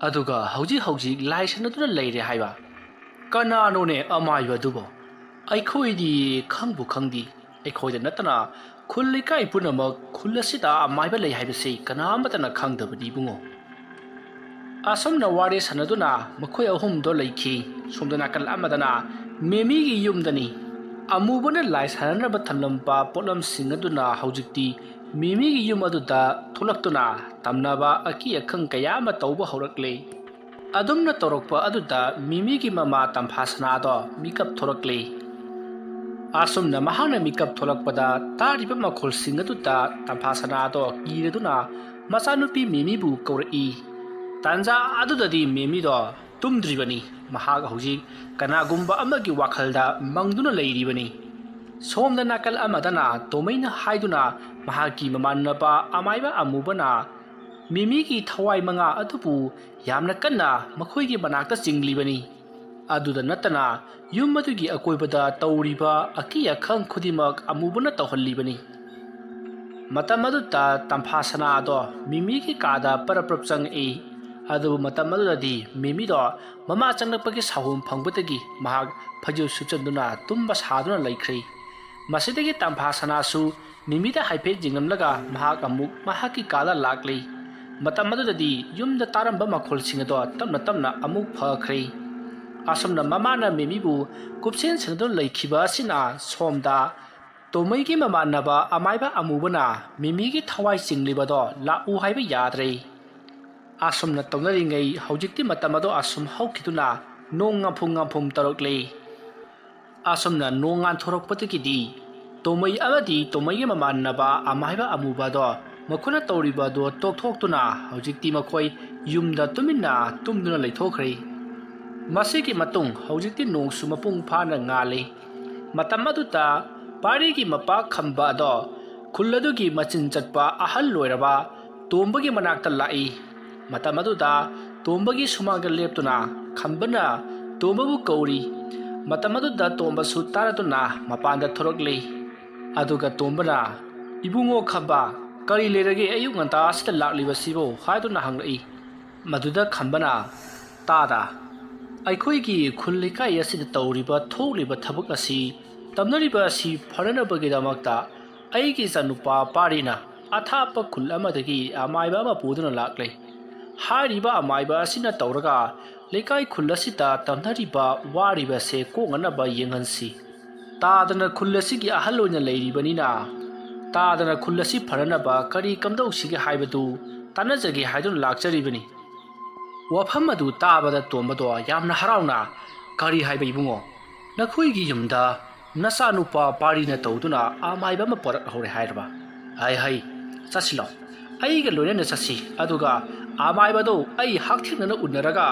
ꯑꯗꯨꯒ ꯍꯧꯖꯤꯛ ꯍꯧꯖꯤꯛ ꯂꯥꯏ ꯁꯥꯟꯅꯗꯨꯅ ꯂꯩꯔꯦ ꯍꯥꯏꯕ꯫ ꯀꯅꯥꯅꯣꯅꯦ ꯑꯃꯥꯏꯕꯗꯨꯕꯣ? ꯑꯩꯈꯣꯏꯗꯤ ꯈꯪꯕꯨ ꯈꯪꯗꯦ꯫ ꯑꯩꯈꯣꯏꯗ ꯅꯠꯇꯅ ꯈꯨꯜ ꯂꯩꯀꯥꯏ ꯄꯨꯝꯅꯃꯛ ꯈꯨꯜ ꯑꯁꯤꯗ ꯑꯃꯥꯏꯕ ꯂꯩ ꯍꯥꯏꯕꯁꯤ ꯀꯅꯥ ꯑꯃꯠꯇꯅ ꯈꯪꯗꯕꯅꯤ ꯏꯕꯨꯡꯉꯣ꯫" ꯑꯁꯨꯝꯅ ꯋꯥꯔꯤ ꯁꯥꯟꯅꯗꯨꯅ ꯃꯈꯣꯏ ꯑꯍꯨꯝꯗꯣ ꯂꯩꯈꯤ꯫ ꯁꯣꯝꯗ ꯅꯥꯀꯜ ꯑꯃꯗꯅ ꯃꯦꯃꯤꯒꯤ ꯌꯨꯝꯗꯅꯤ꯫ ꯑꯃꯨꯕꯅ ꯂꯥꯏ ꯁꯥꯟꯅꯅꯕ ꯊꯝꯂꯝꯕ ꯄꯣꯠꯂꯝꯁꯤꯡ ꯑꯗꯨꯅ ꯍꯧꯖꯤꯛꯇꯤ ꯃꯦꯃꯤꯒꯤ ꯌꯨꯝ ꯑꯗꯨꯗ ꯊꯣꯛꯂꯛꯇꯨꯅ ꯇꯝꯅꯕ ꯑꯀꯤ ꯑꯈꯪ ꯀꯌꯥ ꯑꯃ ꯇꯧꯕ ꯍꯧꯔꯛꯂꯦ꯫ ꯑꯗꯨꯝꯅ ꯇꯧꯔꯛꯄ ꯑꯗꯨꯗ ꯃꯦꯃꯤꯒꯤ ꯃꯃꯥ ꯇꯝꯐꯥ ꯁꯅꯥꯗꯣ ꯃꯤꯀꯞ ꯊꯣꯔꯛꯂꯦ꯫ ꯑꯁꯨꯝꯅ ꯃꯍꯥꯛꯅ ꯃꯤꯀꯞ ꯊꯣꯛꯂꯛꯄꯗ ꯇꯥꯔꯤꯕ ꯃꯈꯣꯜꯁꯤꯡ ꯑꯗꯨꯗ ꯇꯝꯐꯥ ꯁꯅꯥꯗꯣ ꯀꯤꯔꯗꯨꯅ ꯃꯆꯥꯅꯨꯄꯤ ꯃꯦꯃꯤꯕꯨ ꯀꯧꯔꯛꯏ꯫ ꯇꯥꯟꯖꯥ ꯑꯗꯨꯗꯗꯤ ꯃꯦꯃꯤꯗꯣ ꯇꯨꯝꯗ꯭ꯔꯤꯕꯅꯤ꯫ ꯃꯍꯥꯛ ꯍꯧꯖꯤꯛ ꯀꯅꯥꯒꯨꯝꯕ ꯑꯃꯒꯤ ꯋꯥꯈꯜꯗ ꯃꯪꯗꯨꯅ ꯂꯩꯔꯤꯕꯅꯤ꯫ ꯁꯣꯝꯗ ꯅꯥꯀꯜ ꯑꯃꯗꯅ ꯇꯣꯃꯩꯅ ꯍꯥꯏꯗꯨꯅ ꯃꯍꯥꯛꯀꯤ ꯃꯃꯥꯟꯅꯕ ꯑꯃꯥꯏꯕ ꯑꯃꯨꯕꯅ ꯃꯦꯃꯤꯒꯤ ꯊꯋꯥꯏ ꯃꯉꯥ ꯑꯗꯨꯕꯨ ꯌꯥꯝꯅ ꯀꯟꯅ ꯃꯈꯣꯏꯒꯤ ꯃꯅꯥꯛꯇ ꯆꯤꯡꯂꯤꯕꯅꯤ꯫ ꯑꯗꯨꯗ ꯅꯠꯇꯅ ꯌꯨꯝ ꯑꯗꯨꯒꯤ ꯑꯀꯣꯏꯕꯗ ꯇꯧꯔꯤꯕ ꯑꯀꯤ ꯑꯈꯪ ꯈꯨꯗꯤꯡꯃꯛ ꯑꯃꯨꯕꯅ ꯇꯧꯍꯜꯂꯤꯕꯅꯤ꯫ ꯃꯇꯝ ꯑꯗꯨꯗ ꯇꯝꯐꯥ ꯁꯅꯥ ꯑꯗꯣ ꯃꯦꯃꯤꯒꯤ ꯀꯥꯗ ꯄꯔꯞ ꯄꯔꯞ ꯆꯪꯉꯛꯏ꯫ ꯑꯗꯨꯕꯨ ꯃꯇꯝ ꯑꯗꯨꯗꯗꯤ ꯃꯦꯃꯤꯗꯣ ꯃꯃꯥ ꯆꯪꯂꯛꯄꯒꯤ ꯁꯥꯍꯨꯝ ꯐꯪꯕꯗꯒꯤ ꯃꯍꯥꯛ ꯐꯩꯖꯨꯞ ꯁꯨꯞꯆꯟꯗꯨꯅ ꯇꯨꯝꯕ ꯁꯥꯗꯨꯅ ꯂꯩꯈ꯭ꯔꯦ꯫ ꯃꯁꯤꯗꯒꯤ ꯇꯝꯐꯥ ꯁꯅꯥꯁꯨ ꯃꯤꯃꯤꯗ ꯍꯥꯏꯐꯦꯠ ꯌꯦꯡꯂꯝꯂꯒ ꯃꯍꯥꯛ ꯑꯃꯨꯛ ꯃꯍꯥꯛꯀꯤ ꯀꯥꯗ ꯂꯥꯛꯂꯤ꯫ ꯃꯇꯝ ꯑꯗꯨꯗꯗꯤ ꯌꯨꯝꯗ ꯇꯥꯔꯝꯕ ꯃꯈꯣꯜꯁꯤꯡ ꯑꯗꯣ ꯇꯞꯅ ꯇꯞꯅ ꯑꯃꯨꯛ ꯐꯈ꯭ꯔꯦ꯫ ꯑꯁꯨꯝꯅ ꯃꯃꯥꯅ ꯃꯤꯃꯤꯕꯨ ꯀꯨꯞꯁꯦꯟ ꯁꯦꯟꯅꯗꯨꯅ ꯂꯩꯈꯤꯕ ꯑꯁꯤꯅ ꯁꯣꯝꯗ ꯇꯣꯃꯩꯒꯤ ꯃꯃꯥꯟꯅꯕ ꯑꯃꯥꯏꯕ ꯑꯃꯨꯕꯅ ꯃꯤꯃꯤꯒꯤ ꯊꯋꯥꯏ ꯆꯤꯡꯂꯤꯕꯗꯣ ꯂꯥꯛꯎ ꯍꯥꯏꯕ ꯌꯥꯗ꯭ꯔꯦ꯫ ꯑꯁꯨꯝꯅ ꯇꯧꯅꯔꯤꯉꯩ ꯍꯧꯖꯤꯛꯇꯤ ꯃꯇꯝ ꯑꯗꯣ ꯑꯁꯨꯝ ꯍꯧꯈꯤꯗꯨꯅ ꯅꯣꯡ ꯉꯝꯐꯨꯝ ꯉꯝꯐꯨꯝ ꯇꯧꯔꯛꯂꯦ꯫ ꯑꯁꯨꯝꯅ ꯅꯣꯡ ꯉꯥꯟꯊꯣꯔꯛꯄꯗꯒꯤꯗꯤ ꯇꯣꯃꯩ ꯑꯃꯗꯤ ꯇꯣꯃꯩꯒꯤ ꯃꯃꯥꯟꯅꯕ ꯑꯃꯥꯏꯕ ꯑꯃꯨꯕꯗꯣ ꯃꯈꯣꯏꯅ ꯇꯧꯔꯤꯕ ꯑꯗꯨ ꯇꯣꯛꯊꯣꯛꯇꯨꯅ ꯍꯧꯖꯤꯛꯇꯤ ꯃꯈꯣꯏ ꯌꯨꯝꯗ ꯇꯨꯃꯤꯟꯅ ꯇꯨꯝꯗꯨꯅ ꯂꯩꯊꯣꯛꯈ꯭ꯔꯦ꯫ ꯃꯁꯤꯒꯤ ꯃꯇꯨꯡ ꯍꯧꯖꯤꯛꯇꯤ ꯅꯣꯡꯁꯨ ꯃꯄꯨꯡ ꯐꯥꯅ ꯉꯥꯜꯂꯤ꯫ ꯃꯇꯝ ꯑꯗꯨꯗ ꯄꯥꯔꯤꯒꯤ ꯃꯄꯥ ꯈꯝꯕ ꯑꯗꯣ ꯈꯨꯜ ꯑꯗꯨꯒꯤ ꯃꯆꯤꯟ ꯆꯠꯄ ꯑꯍꯜ ꯑꯣꯏꯔꯕ ꯇꯣꯝꯕꯒꯤ ꯃꯅꯥꯛꯇ ꯂꯥꯛꯏ꯫ ꯃꯇꯝ ꯑꯗꯨꯗ ꯇꯣꯝꯕꯒꯤ ꯁꯨꯃꯥꯡꯗ ꯂꯦꯞꯇꯨꯅ ꯈꯝꯕꯅ ꯇꯣꯝꯕꯕꯨ ꯀꯧꯔꯤ꯫ ꯃꯇꯝ ꯑꯗꯨꯗ ꯇꯣꯝꯕꯁꯨ ꯇꯥꯔꯗꯨꯅ ꯃꯄꯥꯟꯗ ꯊꯣꯔꯛꯂꯤ꯫ ꯑꯗꯨꯒ ꯇꯣꯝꯕꯅ, "ꯏꯕꯨꯡꯉꯣ ꯈꯝꯕ, ꯀꯔꯤ ꯂꯩꯔꯒꯦ ꯑꯌꯨꯛ ꯉꯟꯇꯥ ꯑꯁꯤꯗ ꯂꯥꯛꯂꯤꯕꯁꯤꯕꯨ?" ꯍꯥꯏꯗꯨꯅ ꯍꯪꯂꯛꯏ꯫ ꯃꯗꯨꯗ ꯈꯝꯕꯅ, "ꯇꯥꯗ, ꯑꯩꯈꯣꯏꯒꯤ ꯈꯨꯜ ꯂꯩꯀꯥꯏ ꯑꯁꯤꯗ ꯇꯧꯔꯤꯕ ꯊꯣꯛꯂꯤꯕ ꯊꯕꯛ ꯑꯁꯤ ꯇꯝꯅꯔꯤꯕ ꯑꯁꯤ ꯐꯅꯅꯕꯒꯤꯗꯃꯛꯇ ꯑꯩꯒꯤ ꯏꯆꯥꯅꯨꯄꯥ ꯄꯥꯔꯤꯅ ꯑꯊꯥꯞꯄ ꯈꯨꯜ ꯑꯃꯗꯒꯤ ꯑꯃꯥꯏꯕ ꯑꯃ ꯄꯨꯗꯨꯅ ꯂꯥꯛꯂꯦ꯫ ꯍꯥꯏꯔꯤꯕ ꯑꯃꯥꯏꯕ ꯑꯁꯤꯅ ꯇꯧꯔꯒ ꯂꯩꯀꯥꯏ ꯈꯨꯜ ꯑꯁꯤꯗ ꯇꯝꯅꯔꯤꯕ ꯋꯥꯔꯤꯕꯁꯦ ꯀꯣꯛꯅꯅꯕ ꯌꯦꯡꯍꯟꯁꯤ꯫ ꯇꯥꯗꯅ ꯈꯨꯜ ꯑꯁꯤꯒꯤ ꯑꯍꯜ ꯑꯣꯏꯅ ꯂꯩꯔꯤꯕꯅꯤꯅ ꯇꯥꯗꯅ ꯈꯨꯜ ꯑꯁꯤ ꯐꯅꯅꯕ ꯀꯔꯤ ꯀꯝꯗꯧꯁꯤꯒꯦ ꯍꯥꯏꯕꯗꯨ ꯇꯥꯟꯅꯖꯒꯦ ꯍꯥꯏꯗꯨꯅ ꯂꯥꯛꯆꯔꯤꯕꯅꯤ꯫" ꯋꯥꯐꯝ ꯑꯗꯨ ꯇꯥꯕꯗ ꯇꯣꯝꯕꯗꯣ ꯌꯥꯝꯅ ꯍꯔꯥꯎꯅ, "ꯀꯔꯤ ꯍꯥꯏꯕ ꯏꯕꯨꯡꯉꯣ? ꯅꯈꯣꯏꯒꯤ ꯌꯨꯝꯗ ꯅꯆꯥꯅꯨꯄꯥ ꯄꯥꯔꯤꯅ ꯇꯧꯗꯨꯅ ꯑꯃꯥꯏꯕ ꯑꯃ ꯄꯣꯔꯛꯍꯧꯔꯦ ꯍꯥꯏꯔꯕ? ꯍꯥꯏ ꯍꯥꯏ, ꯆꯠꯁꯤꯜꯂꯣ, ꯑꯩꯒ ꯂꯣꯏꯅꯅ ꯆꯠꯁꯤ, ꯑꯗꯨꯒ ꯑꯃꯥꯏꯕꯗꯣ ꯑꯩ ꯍꯛꯊꯦꯡꯅꯅ ꯎꯅꯔꯒ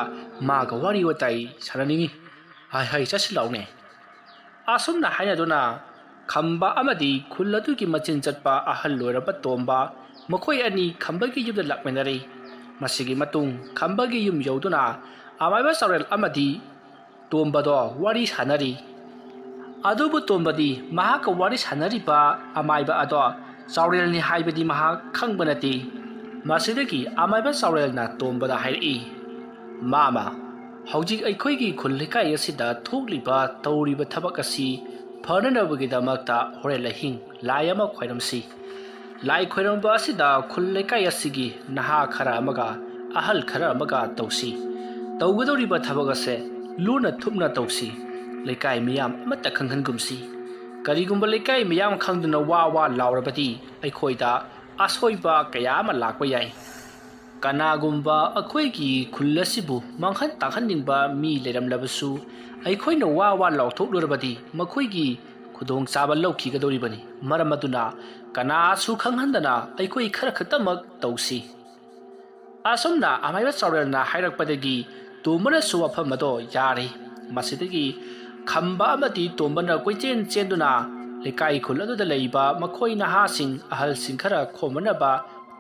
ꯃꯥꯒ ꯋꯥꯔꯤ ꯋꯥꯇꯥꯏ ꯁꯥꯟꯅꯅꯤꯡꯉꯤ꯫ ꯍꯥꯏ ꯍꯥꯏ, ꯆꯠꯁꯤꯜꯂꯛꯎꯅꯦ꯫" ꯑꯁꯨꯝꯅ ꯍꯥꯏꯅꯗꯨꯅ ꯈꯝꯕ ꯑꯃꯗꯤ ꯈꯨꯜ ꯑꯗꯨꯒꯤ ꯃꯆꯤꯟ ꯆꯠꯄ ꯑꯍꯜ ꯑꯣꯏꯔꯕ ꯇꯣꯝꯕ ꯃꯈꯣꯏ ꯑꯅꯤ ꯈꯝꯕꯒꯤ ꯌꯨꯝꯗ ꯂꯥꯛꯃꯤꯟꯅꯔꯤ꯫ ꯃꯁꯤꯒꯤ ꯃꯇꯨꯡ ꯈꯝꯕꯒꯤ ꯌꯨꯝ ꯌꯧꯗꯨꯅ ꯑꯃꯥꯏꯕ ꯆꯥꯎꯔꯦꯜ ꯑꯃꯗꯤ ꯇꯣꯝꯕꯗꯣ ꯋꯥꯔꯤ ꯁꯥꯟꯅꯔꯤ꯫ ꯑꯗꯨꯕꯨ ꯇꯣꯝꯕꯗꯤ ꯃꯍꯥꯛꯀ ꯋꯥꯔꯤ ꯁꯥꯟꯅꯔꯤꯕ ꯑꯃꯥꯏꯕ ꯑꯗꯣ ꯆꯥꯎꯔꯦꯜꯅꯤ ꯍꯥꯏꯕꯗꯤ ꯃꯍꯥꯛ ꯈꯪꯕ ꯅꯠꯇꯦ꯫ ꯃꯁꯤꯗꯒꯤ ꯑꯃꯥꯏꯕ ꯆꯥꯎꯔꯦꯜꯅ ꯇꯣꯝꯕꯗ ꯍꯥꯏꯔꯛꯏ, "ꯃꯥꯃ, ꯍꯧꯖꯤꯛ ꯑꯩꯈꯣꯏꯒꯤ ꯈꯨꯜ ꯂꯩꯀꯥꯏ ꯑꯁꯤꯗ ꯊꯣꯛꯂꯤꯕ ꯇꯧꯔꯤꯕ ꯊꯕꯛ ꯑꯁꯤ ꯐꯅꯅꯕꯒꯤꯗꯃꯛꯇ ꯍꯣꯔꯦꯟ ꯑꯍꯤꯡ ꯂꯥꯏ ꯑꯃ ꯈꯣꯏꯔꯝꯁꯤ꯫ ꯂꯥꯏ ꯈꯣꯏꯔꯝꯕ ꯑꯁꯤꯗ ꯈꯨꯜ ꯂꯩꯀꯥꯏ ꯑꯁꯤꯒꯤ ꯅꯍꯥ ꯈꯔ ꯑꯃꯒ ꯑꯍꯜ ꯈꯔ ꯑꯃꯒ ꯇꯧꯁꯤ꯫ ꯇꯧꯒꯗꯧꯔꯤꯕ ꯊꯕꯛ ꯑꯁꯦ ꯂꯨꯅ ꯊꯨꯞꯅ ꯇꯧꯁꯤ꯫ ꯂꯩꯀꯥꯏ ꯃꯤꯌꯥꯝ ꯑꯃꯠꯇ ꯈꯪꯍꯟꯒꯨꯝꯁꯤ꯫ ꯀꯔꯤꯒꯨꯝꯕ ꯂꯩꯀꯥꯏ ꯃꯤꯌꯥꯝ ꯈꯪꯗꯨꯅ ꯋꯥ ꯋꯥ ꯂꯥꯎꯔꯕꯗꯤ ꯑꯩꯈꯣꯏꯗ ꯑꯁꯣꯏꯕ ꯀꯌꯥ ꯑꯃ ꯂꯥꯛꯄ ꯌꯥꯏ꯫ ꯀꯅꯥꯒꯨꯝꯕ ꯑꯩꯈꯣꯏꯒꯤ ꯈꯨꯜ ꯑꯁꯤꯕꯨ ꯃꯥꯡꯍꯟ ꯇꯥꯛꯍꯟꯅꯤꯡꯕ ꯃꯤ ꯂꯩꯔꯝꯂꯕꯁꯨ, ꯑꯩꯈꯣꯏꯅ ꯋꯥ ꯋꯥ ꯂꯥꯎꯊꯣꯛꯂꯨꯔꯕꯗꯤ ꯃꯈꯣꯏꯒꯤ ꯈꯨꯗꯣꯡꯆꯥꯕ ꯂꯧꯈꯤꯒꯗꯧꯔꯤꯕꯅꯤ꯫ ꯃꯔꯝ ꯑꯗꯨꯅ ꯀꯅꯥꯁꯨ ꯈꯪꯍꯟꯗꯅ ꯑꯩꯈꯣꯏ ꯈꯔ ꯈꯛꯇꯃꯛ ꯇꯧꯁꯤ꯫ ꯑꯁꯨꯝꯅ ꯑꯃꯥꯏꯕ ꯆꯥꯎꯔꯦꯜꯅ ꯍꯥꯏꯔꯛꯄꯗꯒꯤ ꯇꯣꯝꯕꯅꯁꯨ ꯋꯥꯐꯝ ꯑꯗꯣ ꯌꯥꯔꯦ꯫ ꯃꯁꯤꯗꯒꯤ ꯈꯝꯕ ꯑꯃꯗꯤ ꯇꯣꯝꯕꯅ ꯀꯣꯏꯆꯦꯟ ꯆꯦꯟꯗꯨꯅ ꯂꯩꯀꯥꯏ ꯈꯨꯜ ꯑꯗꯨꯗ ꯂꯩꯕ ꯃꯈꯣꯏ ꯅꯍꯥꯁꯤꯡ, ꯑꯍꯜꯁꯤꯡ ꯈꯔ ꯈꯣꯝꯅꯅꯕ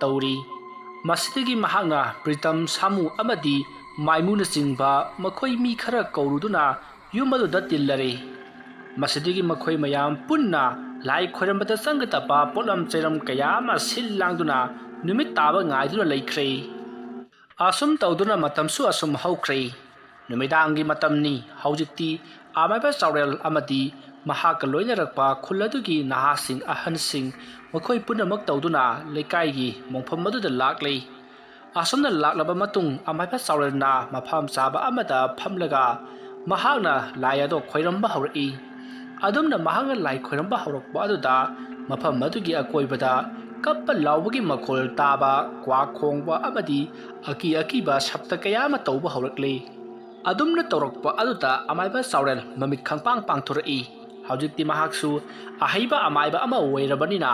ꯇꯧꯔꯤ꯫ ꯃꯁꯤꯗꯒꯤ ꯃꯍꯥꯛꯅ ꯄ꯭ꯔꯤꯇꯝ, ꯁꯥꯃꯨ ꯑꯃꯗꯤ ꯃꯥꯏꯃꯨꯅꯆꯤꯡꯕ ꯃꯈꯣꯏ ꯃꯤ ꯈꯔ ꯀꯧꯔꯨꯗꯨꯅ ꯌꯨꯝ ꯑꯗꯨꯗ ꯇꯤꯜꯂꯔꯦ꯫ ꯃꯁꯤꯗꯒꯤ ꯃꯈꯣꯏ ꯃꯌꯥꯝ ꯄꯨꯟꯅ ꯂꯥꯏ ꯈꯣꯏꯔꯝꯕꯗ ꯆꯪꯒꯗꯕ ꯄꯣꯠꯂꯝ ꯆꯩꯔꯝ ꯀꯌꯥ ꯑꯃ ꯁꯤꯜ ꯂꯥꯡꯗꯨꯅ ꯅꯨꯃꯤꯠ ꯇꯥꯕ ꯉꯥꯏꯗꯨꯅ ꯂꯩꯈ꯭ꯔꯦ꯫ ꯑꯁꯨꯝ ꯇꯧꯗꯨꯅ ꯃꯇꯝꯁꯨ ꯑꯁꯨꯝ ꯍꯧꯈ꯭ꯔꯦ꯫ ꯅꯨꯃꯤꯗꯥꯡꯒꯤ ꯃꯇꯝꯅꯤ꯫ ꯍꯧꯖꯤꯛꯇꯤ ꯑꯃꯥꯏꯕ ꯆꯥꯎꯔꯦꯜ ꯑꯃꯗꯤ ꯃꯍꯥꯛꯀ ꯂꯣꯏꯅꯔꯛꯄ ꯈꯨꯜ ꯑꯗꯨꯒꯤ ꯅꯍꯥꯁꯤꯡ, ꯑꯍꯟꯁꯤꯡ, ꯃꯈꯣꯏ ꯄꯨꯝꯅꯃꯛ ꯇꯧꯗꯨꯅ ꯂꯩꯀꯥꯏꯒꯤ ꯃꯣꯡꯐꯝ ꯑꯗꯨꯗ ꯂꯥꯛꯂꯦ꯫ ꯑꯁꯨꯝꯅ ꯂꯥꯛꯂꯕ ꯃꯇꯨꯡ ꯑꯃꯥꯏꯕ ꯆꯥꯎꯔꯦꯜꯅ ꯃꯐꯝ ꯆꯥꯕ ꯑꯃꯗ ꯐꯝꯂꯒ ꯃꯍꯥꯛꯅ ꯂꯥꯏ ꯑꯗꯣ ꯈꯣꯏꯔꯝꯕ ꯍꯧꯔꯛꯏ꯫ ꯑꯗꯨꯝꯅ ꯃꯍꯥꯛꯅ ꯂꯥꯏ ꯈꯣꯏꯔꯝꯕ ꯍꯧꯔꯛꯄ ꯑꯗꯨꯗ ꯃꯐꯝ ꯑꯗꯨꯒꯤ ꯑꯀꯣꯏꯕꯗ ꯀꯞꯄ ꯂꯥꯎꯕꯒꯤ ꯃꯈꯣꯜ ꯇꯥꯕ, ꯀ꯭ꯋꯥꯛ ꯈꯣꯡꯕ ꯑꯃꯗꯤ ꯑꯀꯤ ꯑꯀꯤꯕ ꯁꯞꯇ ꯀꯌꯥ ꯑꯃ ꯇꯧꯕ ꯍꯧꯔꯛꯂꯤ꯫ ꯑꯗꯨꯝꯅ ꯇꯧꯔꯛꯄ ꯑꯗꯨꯗ ꯑꯃꯥꯏꯕ ꯆꯥꯎꯔꯦꯜ ꯃꯃꯤꯠ ꯈꯪꯄꯥꯡ ꯄꯥꯡꯊꯣꯔꯛꯏ꯫ ꯍꯧꯖꯤꯛꯇꯤ ꯃꯍꯥꯛꯁꯨ ꯑꯍꯩꯕ ꯑꯃꯥꯏꯕ ꯑꯃ ꯑꯣꯏꯔꯕꯅꯤꯅ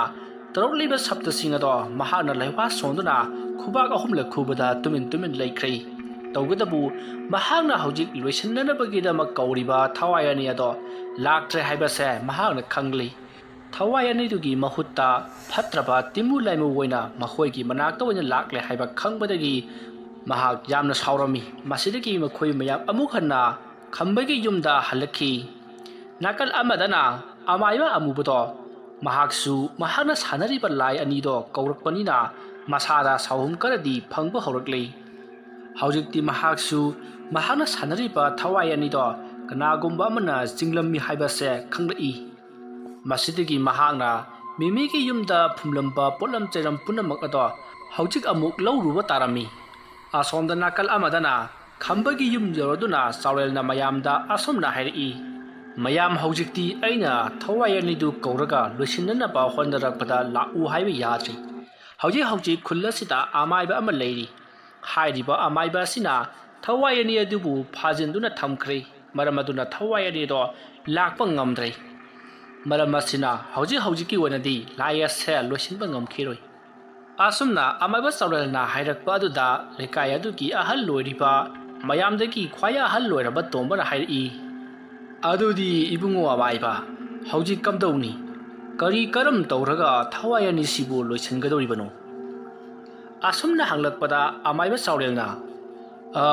ꯇꯧꯔꯛꯂꯤꯕ ꯁꯞꯇꯁꯤꯡ ꯑꯗꯣ ꯃꯍꯥꯛꯅ ꯂꯩꯋꯥ ꯁꯣꯟꯗꯨꯅ ꯈꯨꯕꯥꯛ ꯑꯍꯨꯝꯂꯛ ꯈꯨꯕꯗ ꯇꯨꯃꯤꯟ ꯇꯨꯃꯤꯟ ꯂꯩꯈ꯭ꯔꯦ꯫ ꯇꯧꯕꯇꯕꯨ ꯃꯍꯥꯛꯅ ꯍꯧꯖꯤꯛ ꯂꯣꯏꯁꯤꯟꯅꯅꯕꯒꯤꯗꯃꯛ ꯀꯧꯔꯤꯕ ꯊꯋꯥꯏ ꯑꯅꯤ ꯑꯗꯣ ꯂꯥꯛꯇ꯭ꯔꯦ ꯍꯥꯏꯕꯁꯦ ꯃꯍꯥꯛꯅ ꯈꯪꯂꯤ꯫ ꯊꯋꯥꯏ ꯑꯅꯤꯗꯨꯒꯤ ꯃꯍꯨꯠꯇ ꯐꯠꯇ꯭ꯔꯕ ꯇꯤꯃꯨ ꯂꯥꯏꯃꯨ ꯑꯣꯏꯅ ꯃꯈꯣꯏꯒꯤ ꯃꯅꯥꯛꯇ ꯑꯣꯏꯅ ꯂꯥꯛꯂꯦ ꯍꯥꯏꯕ ꯈꯪꯕꯗꯒꯤ ꯃꯍꯥꯛ ꯌꯥꯝꯅ ꯁꯥꯎꯔꯝꯃꯤ꯫ ꯃꯁꯤꯗꯒꯤ ꯃꯈꯣꯏ ꯃꯌꯥꯝ ꯑꯃꯨꯛ ꯍꯟꯅ ꯈꯝꯕꯒꯤ ꯌꯨꯝꯗ ꯍꯜꯂꯛꯈꯤ꯫ ꯅꯥꯀꯜ ꯑꯃꯗꯅ ꯑꯃꯥꯏꯕ ꯑꯃꯨꯕꯗꯣ ꯃꯍꯥꯛꯁꯨ ꯃꯍꯥꯛꯅ ꯁꯥꯟꯅꯔꯤꯕ ꯂꯥꯏ ꯑꯅꯤꯗꯣ ꯀꯧꯔꯛꯄꯅꯤꯅ ꯃꯁꯥꯗ ꯁꯥꯎꯍꯨꯝ ꯈꯔꯗꯤ ꯐꯪꯕ ꯍꯧꯔꯛꯂꯦ꯫ ꯍꯧꯖꯤꯛꯇꯤ ꯃꯍꯥꯛꯁꯨ ꯃꯍꯥꯛꯅ ꯁꯥꯟꯅꯔꯤꯕ ꯊꯋꯥꯏ ꯑꯅꯤꯗꯣ ꯀꯅꯥꯒꯨꯝꯕ ꯑꯃꯅ ꯆꯤꯡꯂꯝꯃꯤ ꯍꯥꯏꯕꯁꯦ ꯈꯪꯂꯛꯏ꯫ ꯃꯁꯤꯗꯒꯤ ꯃꯍꯥꯛꯅ ꯃꯤꯃꯤꯒꯤ ꯌꯨꯝꯗ ꯐꯨꯝꯂꯝꯕ ꯄꯣꯠꯂꯝ ꯆꯩꯔꯝ ꯄꯨꯝꯅꯃꯛ ꯑꯗꯣ ꯍꯧꯖꯤꯛ ꯑꯃꯨꯛ ꯂꯧꯔꯨꯕ ꯇꯥꯔꯝꯃꯤ꯫ ꯑꯁꯣꯝꯗ ꯅꯥꯀꯜ ꯑꯃꯗꯅ ꯈꯝꯕꯒꯤ ꯌꯨꯝ ꯌꯧꯔꯗꯨꯅ ꯆꯥꯎꯔꯦꯜꯅ ꯃꯌꯥꯝꯗ ꯑꯁꯨꯝꯅ ꯍꯥꯏꯔꯛꯏ, "ꯃꯌꯥꯝ, ꯍꯧꯖꯤꯛꯇꯤ ꯑꯩꯅ ꯊꯋꯥꯏ ꯑꯅꯤꯗꯨ ꯀꯧꯔꯒ ꯂꯣꯏꯁꯤꯟꯅꯅꯕ ꯍꯣꯠꯅꯔꯛꯄꯗ ꯂꯥꯛꯎ ꯍꯥꯏꯕ ꯌꯥꯗ꯭ꯔꯤ꯫ ꯍꯧꯖꯤꯛ ꯍꯧꯖꯤꯛ ꯈꯨꯜ ꯑꯁꯤꯗ ꯑꯃꯥꯏꯕ ꯑꯃ ꯂꯩꯔꯤ꯫ ꯍꯥꯏꯔꯤꯕ ꯑꯃꯥꯏꯕ ꯑꯁꯤꯅ ꯊꯋꯥꯏ ꯑꯅꯤ ꯑꯗꯨꯕꯨ ꯐꯥꯖꯤꯟꯗꯨꯅ ꯊꯝꯈ꯭ꯔꯦ꯫ ꯃꯔꯝ ꯑꯗꯨꯅ ꯊꯋꯥꯏ ꯑꯅꯤꯗꯣ ꯂꯥꯛꯄ ꯉꯝꯗ꯭ꯔꯦ꯫ ꯃꯔꯝ ꯑꯁꯤꯅ ꯍꯧꯖꯤꯛ ꯍꯧꯖꯤꯛꯀꯤ ꯑꯣꯏꯅꯗꯤ ꯂꯥꯏ ꯑꯁꯦ ꯂꯣꯏꯁꯤꯟꯕ ꯉꯝꯈꯤꯔꯣꯏ"꯫ ꯑꯁꯨꯝꯅ ꯑꯃꯥꯏꯕ ꯆꯥꯎꯔꯦꯜꯅ ꯍꯥꯏꯔꯛꯄ ꯑꯗꯨꯗ ꯂꯩꯀꯥꯏ ꯑꯗꯨꯒꯤ ꯑꯍꯜ ꯑꯣꯏꯔꯤꯕ, ꯃꯌꯥꯝꯗꯒꯤ ꯈ꯭ꯋꯥꯏ ꯑꯍꯜ ꯑꯣꯏꯔꯕ ꯇꯣꯝꯕꯅ ꯍꯥꯏꯔꯛꯏ, "ꯑꯗꯨꯗꯤ ꯏꯕꯨꯡꯉꯣ ꯑꯃꯥꯏꯕ, ꯍꯧꯖꯤꯛ ꯀꯝꯗꯧꯅꯤ? ꯀꯔꯤ ꯀꯔꯝ ꯇꯧꯔꯒ ꯊꯋꯥꯏ ꯑꯅꯤꯁꯤꯕꯨ ꯂꯣꯏꯁꯤꯟꯒꯗꯧꯔꯤꯕꯅꯣ?" ꯑꯁꯨꯝꯅ ꯍꯪꯂꯛꯄꯗ ꯑꯃꯥꯏꯕ ꯆꯥꯎꯔꯦꯜꯅ, "ꯑ,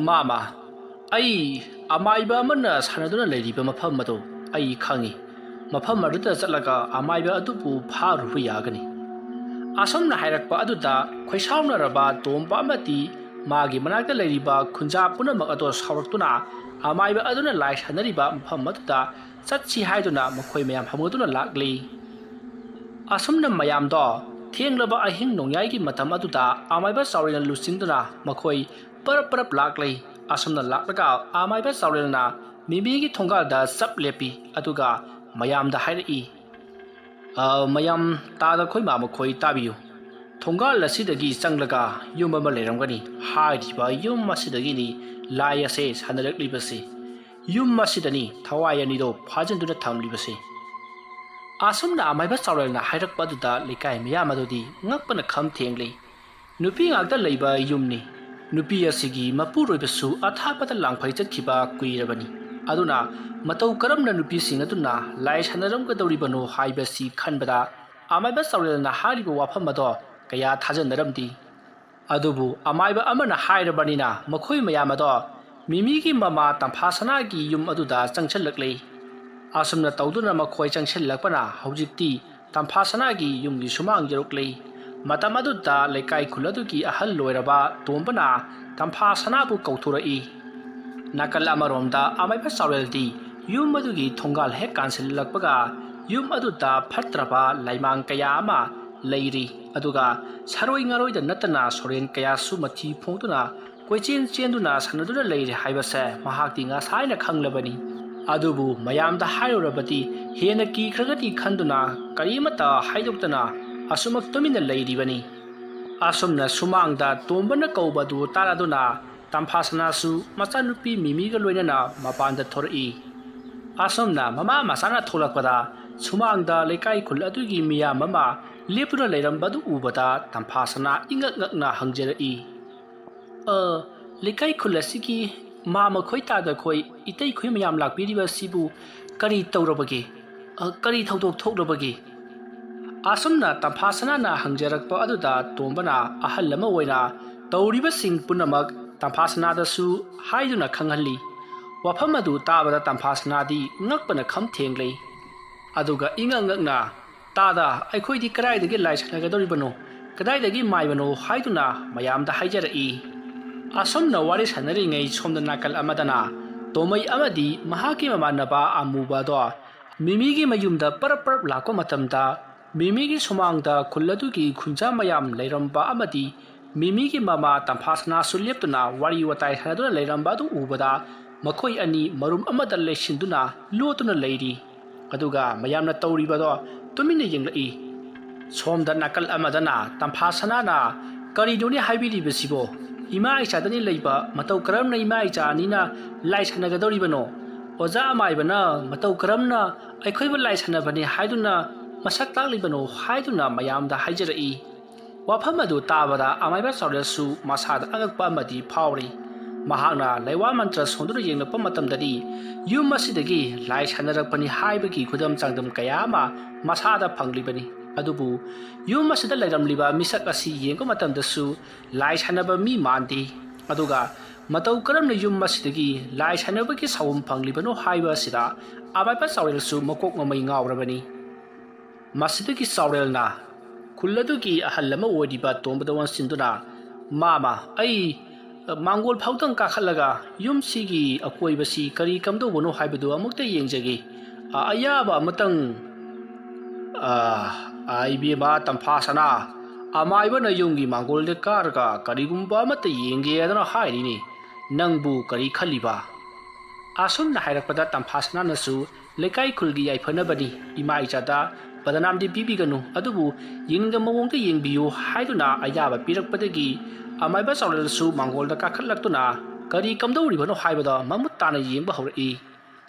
ꯃꯥꯃ, ꯑꯩ ꯑꯃꯥꯏꯕ ꯑꯃꯅ ꯁꯥꯟꯅꯗꯨꯅ ꯂꯩꯔꯤꯕ ꯃꯐꯝ ꯑꯗꯨ ꯑꯩ ꯈꯪꯏ꯫ ꯃꯐꯝ ꯑꯗꯨꯗ ꯆꯠꯂꯒ ꯑꯃꯥꯏꯕ ꯑꯗꯨꯕꯨ ꯐꯥꯔꯨꯕ ꯌꯥꯒꯅꯤ"꯫ ꯑꯁꯨꯝꯅ ꯍꯥꯏꯔꯛꯄ ꯑꯗꯨꯗ ꯈꯣꯏꯁꯥꯎꯅꯔꯕ ꯇꯣꯝꯕ ꯑꯃꯗꯤ ꯃꯥꯒꯤ ꯃꯅꯥꯛꯇ ꯂꯩꯔꯤꯕ ꯈꯨꯟꯖꯥ ꯄꯨꯝꯅꯃꯛ ꯑꯗꯨ ꯁꯥꯎꯔꯛꯇꯨꯅ ꯑꯃꯥꯏꯕ ꯑꯗꯨꯅ ꯂꯥꯏ ꯁꯥꯟꯅꯔꯤꯕ ꯃꯐꯝ ꯑꯗꯨꯗ ꯆꯠꯁꯤ ꯍꯥꯏꯗꯨꯅ ꯃꯈꯣꯏ ꯃꯌꯥꯝ ꯍꯧꯅꯗꯨꯅ ꯂꯥꯛꯂꯤ꯫ ꯑꯁꯨꯝꯅ ꯃꯌꯥꯝꯗꯣ ꯊꯦꯡꯂꯕ ꯑꯍꯤꯡ ꯅꯣꯡꯌꯥꯏꯒꯤ ꯃꯇꯝ ꯑꯗꯨꯗ ꯑꯃꯥꯏꯕ ꯆꯥꯎꯔꯦꯜꯅ ꯂꯨꯆꯤꯡꯗꯨꯅ ꯃꯈꯣꯏ ꯄꯔꯞ ꯄꯔꯞ ꯂꯥꯛꯂꯤ꯫ ꯑꯁꯨꯝꯅ ꯂꯥꯛꯂꯒ ꯑꯃꯥꯏꯕ ꯆꯥꯎꯔꯦꯜꯅ ꯃꯤꯃꯤꯒꯤ ꯊꯣꯡꯒꯥꯜꯗ ꯆꯞ ꯂꯦꯞꯄꯤ꯫ ꯑꯗꯨꯒ ꯃꯌꯥꯝꯗ ꯍꯥꯏꯔꯛꯏ, "ꯑ, ꯃꯌꯥꯝ, ꯇꯥꯗ ꯈꯣꯏꯃꯥ ꯃꯈꯣꯏ ꯇꯥꯕꯤꯌꯨ꯫ ꯊꯣꯡꯒꯥꯜ ꯑꯁꯤꯗꯒꯤ ꯆꯪꯂꯒ ꯌꯨꯝ ꯑꯃ ꯂꯩꯔꯝꯒꯅꯤ꯫ ꯍꯥꯏꯔꯤꯕ ꯌꯨꯝ ꯑꯁꯤꯗꯒꯤꯅꯤ ꯂꯥꯏ ꯑꯁꯦ ꯁꯥꯟꯅꯔꯛꯂꯤꯕꯁꯤ꯫ ꯌꯨꯝ ꯑꯁꯤꯗꯅꯤ ꯊꯋꯥꯏ ꯑꯅꯤꯗꯣ ꯐꯥꯖꯤꯟꯗꯨꯅ ꯊꯝꯂꯤꯕꯁꯤ"꯫ ꯑꯁꯨꯝꯅ ꯑꯃꯥꯏꯕ ꯆꯥꯎꯔꯦꯜꯅ ꯍꯥꯏꯔꯛꯄ ꯑꯗꯨꯗ ꯂꯩꯀꯥꯏ ꯃꯤꯌꯥꯝ ꯑꯗꯨꯗꯤ ꯉꯛꯄꯅ ꯈꯝ ꯊꯦꯡꯂꯤ꯫ ꯅꯨꯄꯤ ꯉꯥꯛꯇ ꯂꯩꯕ ꯌꯨꯝꯅꯤ꯫ ꯅꯨꯄꯤ ꯑꯁꯤꯒꯤ ꯃꯄꯨꯔꯣꯏꯕꯁꯨ ꯑꯊꯥꯞꯄꯗ ꯂꯥꯡꯐꯩ ꯆꯠꯈꯤꯕ ꯀꯨꯏꯔꯕꯅꯤ꯫ ꯑꯗꯨꯅ ꯃꯇꯧ ꯀꯔꯝꯅ ꯅꯨꯄꯤꯁꯤꯡ ꯑꯗꯨꯅ ꯂꯥꯏ ꯁꯥꯟꯅꯔꯝꯒꯗꯧꯔꯤꯕꯅꯣ ꯍꯥꯏꯕꯁꯤ ꯈꯟꯕꯗ ꯑꯃꯥꯏꯕ ꯆꯥꯎꯔꯦꯜꯅ ꯍꯥꯏꯔꯤꯕ ꯋꯥꯐꯝ ꯑꯗꯣ ꯀꯌꯥ ꯊꯥꯖꯅꯔꯝꯗꯦ꯫ ꯑꯗꯨꯕꯨ ꯑꯃꯥꯏꯕ ꯑꯃꯅ ꯍꯥꯏꯔꯕꯅꯤꯅ ꯃꯈꯣꯏ ꯃꯌꯥꯝ ꯑꯗꯣ ꯃꯤꯃꯤꯒꯤ ꯃꯃꯥ ꯇꯝꯐꯥ ꯁꯅꯥꯒꯤ ꯌꯨꯝ ꯑꯗꯨꯗ ꯆꯪꯁꯤꯜꯂꯛꯂꯦ꯫ ꯑꯁꯨꯝꯅ ꯇꯧꯗꯨꯅ ꯃꯈꯣꯏ ꯆꯪꯁꯤꯜꯂꯛꯄꯅ ꯍꯧꯖꯤꯛꯇꯤ ꯇꯝꯐꯥ ꯁꯅꯥꯒꯤ ꯌꯨꯝꯒꯤ ꯁꯨꯃꯥꯡ ꯌꯧꯔꯛꯂꯦ꯫ ꯃꯇꯝ ꯑꯗꯨꯗ ꯂꯩꯀꯥꯏ ꯈꯨꯜ ꯑꯗꯨꯒꯤ ꯑꯍꯜ ꯑꯣꯏꯔꯕ ꯇꯣꯝꯕꯅ ꯇꯝꯐꯥ ꯁꯅꯥꯕꯨ ꯀꯧꯊꯣꯔꯛꯏ꯫ ꯅꯥꯀꯜ ꯑꯃꯔꯣꯝꯗ ꯑꯃꯥꯏꯕ ꯆꯥꯎꯔꯦꯜꯗꯤ ꯌꯨꯝ ꯑꯗꯨꯒꯤ ꯊꯣꯡꯒꯥꯜ ꯍꯦꯛ ꯀꯥꯟꯁꯤꯜꯂꯛꯄꯒ ꯌꯨꯝ ꯑꯗꯨꯗ ꯐꯠꯇ꯭ꯔꯕ ꯂꯥꯏꯃꯥꯡ ꯀꯌꯥ ꯑꯃ ꯂꯩꯔꯤ꯫ ꯑꯗꯨꯒ ꯁꯥꯔꯣꯏ ꯉꯥꯔꯣꯏꯗ ꯅꯠꯇꯅ ꯁꯣꯔꯦꯟ ꯀꯌꯥꯁꯨ ꯃꯊꯤ ꯐꯣꯡꯗꯨꯅ ꯀꯣꯏꯆꯦꯟ ꯆꯦꯟꯗꯨꯅ ꯁꯥꯟꯅꯗꯨꯅ ꯂꯩꯔꯦ ꯍꯥꯏꯕꯁꯦ ꯃꯍꯥꯛꯇꯤ ꯉꯁꯥꯏꯅ ꯈꯪꯂꯕꯅꯤ꯫ ꯑꯗꯨꯕꯨ ꯃꯌꯥꯝꯗ ꯍꯥꯏꯔꯨꯔꯕꯗꯤ ꯍꯦꯟꯅ ꯀꯤꯈ꯭ꯔꯒꯗꯤ ꯈꯟꯗꯨꯅ ꯀꯔꯤꯃꯠꯇ ꯍꯥꯏꯗꯣꯛꯇꯅ ꯑꯁꯨꯃꯛ ꯇꯨꯃꯤꯟꯅ ꯂꯩꯔꯤꯕꯅꯤ꯫ ꯑꯁꯨꯝꯅ ꯁꯨꯃꯥꯡꯗ ꯇꯣꯝꯕꯅ ꯀꯧꯕꯗꯨ ꯇꯥꯔꯗꯨꯅ ꯇꯝꯐꯥꯁꯅꯥꯁꯨ ꯃꯆꯥꯅꯨꯄꯤ ꯃꯤꯃꯤꯒ ꯂꯣꯏꯅꯅ ꯃꯄꯥꯟꯗ ꯊꯣꯔꯛꯏ꯫ ꯑꯁꯨꯝꯅ ꯃꯃꯥ ꯃꯆꯥꯅ ꯊꯣꯛꯂꯛꯄꯗ ꯁꯨꯃꯥꯡꯗ ꯂꯩꯀꯥꯏ ꯈꯨꯜ ꯑꯗꯨꯒꯤ ꯃꯤꯌꯥꯝ ꯑꯃ ꯂꯦꯞꯇꯨꯅ ꯂꯩꯔꯝꯕꯗꯨ ꯎꯕꯗ ꯇꯝꯐꯥꯁꯅꯥ ꯏꯉꯛ ꯉꯛꯅ ꯍꯪꯖꯔꯛꯏ꯫ "ꯑ, ꯂꯩꯀꯥꯏ ꯈꯨꯜ ꯑꯁꯤꯒꯤ ꯃꯥꯃꯈꯣꯏ ꯇꯥꯗꯈꯣꯏ ꯏꯇꯩꯈꯣꯏ ꯃꯌꯥꯝ ꯂꯥꯛꯄꯤꯔꯤꯕ ꯑꯁꯤꯕꯨ ꯀꯔꯤ ꯇꯧꯔꯕꯒꯦ? ꯑ, ꯀꯔꯤ ꯊꯧꯗꯣꯛ ꯊꯣꯛꯂꯕꯒꯦ?" ꯑꯁꯨꯝꯅ ꯇꯝꯐꯥꯁꯅꯥꯅ ꯍꯪꯖꯔꯛꯄ ꯑꯗꯨꯗ ꯇꯣꯝꯕꯅ ꯑꯍꯜ ꯑꯃ ꯑꯣꯏꯅ ꯇꯧꯔꯤꯕꯁꯤꯡ ꯄꯨꯝꯅꯃꯛ ꯇꯝꯐꯥꯁꯅꯥꯗꯁꯨ ꯍꯥꯏꯗꯨꯅ ꯈꯪꯍꯜꯂꯤ꯫ ꯋꯥꯐꯝ ꯑꯗꯨ ꯇꯥꯕꯗ ꯇꯝꯐꯥꯁꯅꯥꯗꯤ ꯉꯛꯄꯅ ꯈꯝ ꯊꯦꯡꯂꯦ꯫ ꯑꯗꯨꯒ ꯏꯉꯛ ꯉꯛꯅ, "ꯇꯥꯗ, ꯑꯩꯈꯣꯏꯗꯤ ꯀꯗꯥꯏꯗꯒꯤ ꯂꯥꯏ ꯁꯥꯟꯅꯒꯗꯧꯔꯤꯕꯅꯣ? ꯀꯗꯥꯏꯗꯒꯤ ꯃꯥꯏꯕꯅꯣ?" ꯍꯥꯏꯗꯨꯅ ꯃꯌꯥꯝꯗ ꯍꯥꯏꯖꯔꯛꯏ꯫ ꯑꯁꯨꯝꯅ ꯋꯥꯔꯤ ꯁꯥꯟꯅꯔꯤꯉꯩ ꯁꯣꯝꯗ ꯅꯥꯀꯜ ꯑꯃꯗꯅ ꯇꯣꯃꯩ ꯑꯃꯗꯤ ꯃꯍꯥꯛꯀꯤ ꯃꯃꯥꯟꯅꯕ ꯑꯃꯨꯕ ꯑꯗꯣ ꯃꯤꯃꯤꯒꯤ ꯃꯌꯨꯝꯗ ꯄꯔꯞ ꯄꯔꯞ ꯂꯥꯛꯄ ꯃꯇꯝꯗ ꯃꯤꯃꯤꯒꯤ ꯁꯨꯃꯥꯡꯗ ꯈꯨꯜ ꯑꯗꯨꯒꯤ ꯈꯨꯟꯖꯥ ꯃꯌꯥꯝ ꯂꯩꯔꯝꯕ ꯑꯃꯗꯤ ꯃꯤꯃꯤꯒꯤ ꯃꯃꯥ ꯇꯝꯐꯥꯁꯅꯥꯁꯨ ꯂꯦꯞꯇꯨꯅ ꯋꯥꯔꯤ ꯋꯥꯇꯥꯏ ꯁꯥꯟꯅꯗꯨꯅ ꯂꯩꯔꯝꯕ ꯑꯗꯨ ꯎꯕꯗ ꯃꯈꯣꯏ ꯑꯅꯤ ꯃꯔꯨꯝ ꯑꯃꯗ ꯂꯩꯁꯤꯟꯗꯨꯅ ꯂꯣꯠꯇꯨꯅ ꯂꯩꯔꯤ꯫ ꯑꯗꯨꯒ ꯃꯌꯥꯝꯅ ꯇꯧꯔꯤꯕꯗꯣ ꯇꯨꯃꯤꯟꯅ ꯌꯦꯡꯂꯛꯏ꯫ ꯁꯣꯝꯗ ꯅꯥꯀꯜ ꯑꯃꯗꯅ ꯇꯝꯐꯥꯁꯅꯥꯅ, "ꯀꯔꯤꯅꯣꯅꯦ ꯍꯥꯏꯕꯤꯔꯤꯕꯁꯤꯕꯣ? ꯏꯃꯥ ꯏꯆꯥꯗꯅꯤ ꯂꯩꯕ, ꯃꯇꯧ ꯀꯔꯝꯅ ꯏꯃꯥ ꯏꯆꯥ ꯑꯅꯤꯅ ꯂꯥꯏ ꯁꯥꯟꯅꯒꯗꯧꯔꯤꯕꯅꯣ? ꯑꯣꯖꯥ ꯑꯃꯥꯏꯕꯅ ꯃꯇꯧ ꯀꯔꯝꯅ ꯑꯩꯈꯣꯏꯕꯨ ꯂꯥꯏ ꯁꯥꯟꯅꯕꯅꯤ ꯍꯥꯏꯗꯨꯅ ꯃꯁꯛ ꯇꯥꯛꯂꯤꯕꯅꯣ?" ꯍꯥꯏꯗꯨꯅ ꯃꯌꯥꯝꯗ ꯍꯥꯏꯖꯔꯛꯏ꯫ ꯋꯥꯐꯝ ꯑꯗꯨ ꯇꯥꯕꯗ ꯑꯃꯥꯏꯕ ꯆꯥꯎꯔꯦꯜꯁꯨ ꯃꯁꯥꯗ ꯑꯉꯛꯄ ꯑꯃꯗꯤ ꯐꯥꯎꯔꯤ꯫ ꯃꯍꯥꯛꯅ ꯂꯩꯋꯥ ꯃꯟꯇ꯭ꯔ ꯁꯣꯟꯗꯨꯅ ꯌꯦꯡꯂꯛꯄ ꯃꯇꯝꯗꯗꯤ ꯌꯨꯝ ꯑꯁꯤꯗꯒꯤ ꯂꯥꯏ ꯁꯥꯟꯅꯔꯛꯄꯅꯤ ꯍꯥꯏꯕꯒꯤ ꯈꯨꯗꯝ ꯆꯥꯡꯗꯝ ꯀꯌꯥ ꯑꯃ ꯃꯁꯥꯗ ꯐꯪꯂꯤꯕꯅꯤ꯫ ꯑꯗꯨꯕꯨ ꯌꯨꯝ ꯑꯁꯤꯗ ꯂꯩꯔꯝꯂꯤꯕ ꯃꯤꯁꯛ ꯑꯁꯤ ꯌꯦꯡꯕ ꯃꯇꯝꯗꯁꯨ ꯂꯥꯏ ꯁꯥꯟꯅꯕ ꯃꯤ ꯃꯥꯟꯗꯦ꯫ ꯑꯗꯨꯒ ꯃꯇꯧ ꯀꯔꯝꯅ ꯌꯨꯝ ꯑꯁꯤꯗꯒꯤ ꯂꯥꯏ ꯁꯥꯟꯅꯕꯒꯤ ꯁꯥꯎꯝ ꯐꯪꯂꯤꯕꯅꯣ ꯍꯥꯏꯕ ꯑꯁꯤꯗ ꯑꯃꯥꯏꯕ ꯆꯥꯎꯔꯦꯜꯁꯨ ꯃꯀꯣꯛ ꯃꯃꯩ ꯉꯥꯎꯔꯕꯅꯤ꯫ ꯃꯁꯤꯗꯒꯤ ꯆꯥꯎꯔꯦꯜꯅ ꯈꯨꯜ ꯑꯗꯨꯒꯤ ꯑꯍꯜ ꯑꯃ ꯑꯣꯏꯔꯤꯕ ꯇꯣꯝꯕꯗ ꯑꯣꯟꯁꯤꯟꯗꯨꯅ, "ꯃꯥꯃ, ꯑꯩ ꯃꯥꯡꯒꯣꯜ ꯐꯥꯎꯗꯪ ꯀꯥꯈꯠꯂꯒ ꯌꯨꯝꯁꯤꯒꯤ ꯑꯀꯣꯏꯕꯁꯤ ꯀꯔꯤ ꯀꯝꯗꯧꯕꯅꯣ ꯍꯥꯏꯕꯗꯨ ꯑꯃꯨꯛꯇ ꯌꯦꯡꯖꯒꯦ꯫ ꯑ, ꯑꯌꯥꯕ ꯑꯃꯇꯪ, ꯑ, ꯑ, ꯏꯕꯦꯝꯃ ꯇꯝꯐꯥ ꯁꯅꯥ, ꯑꯃꯥꯏꯕꯅ ꯌꯨꯝꯒꯤ ꯃꯥꯡꯒꯣꯜꯗ ꯀꯥꯔꯒ ꯀꯔꯤꯒꯨꯝꯕ ꯑꯃꯠꯇ ꯌꯦꯡꯒꯦ ꯍꯥꯏꯗꯅ ꯍꯥꯏꯔꯤꯅꯤ꯫ ꯅꯪꯕꯨ ꯀꯔꯤ ꯈꯜꯂꯤꯕ?" ꯑꯁꯨꯝꯅ ꯍꯥꯏꯔꯛꯄꯗ ꯇꯝꯐꯥ ꯁꯅꯥꯅꯁꯨ, "ꯂꯩꯀꯥꯏ ꯈꯨꯜꯒꯤ ꯌꯥꯏꯐꯅꯕꯅꯤ, ꯏꯃꯥ ꯏꯆꯥꯗ ꯕꯗꯅꯥꯝꯗꯤ ꯄꯤꯕꯤꯒꯅꯨ, ꯑꯗꯨꯕꯨ ꯌꯦꯡꯅꯤꯡꯕ ꯃꯑꯣꯡꯗ ꯌꯦꯡꯕꯤꯌꯨ" ꯍꯥꯏꯗꯨꯅ ꯑꯌꯥꯕ ꯄꯤꯔꯛꯄꯗꯒꯤ ꯑꯃꯥꯏꯕ ꯆꯥꯎꯔꯦꯜꯁꯨ ꯃꯥꯡꯒꯣꯜꯗ ꯀꯥꯈꯠꯂꯛꯇꯨꯅ ꯀꯔꯤ ꯀꯝꯗꯧꯔꯤꯕꯅꯣ ꯍꯥꯏꯕꯗꯣ ꯃꯃꯨꯠ ꯇꯥꯅ ꯌꯦꯡꯕ ꯍꯧꯔꯛꯏ꯫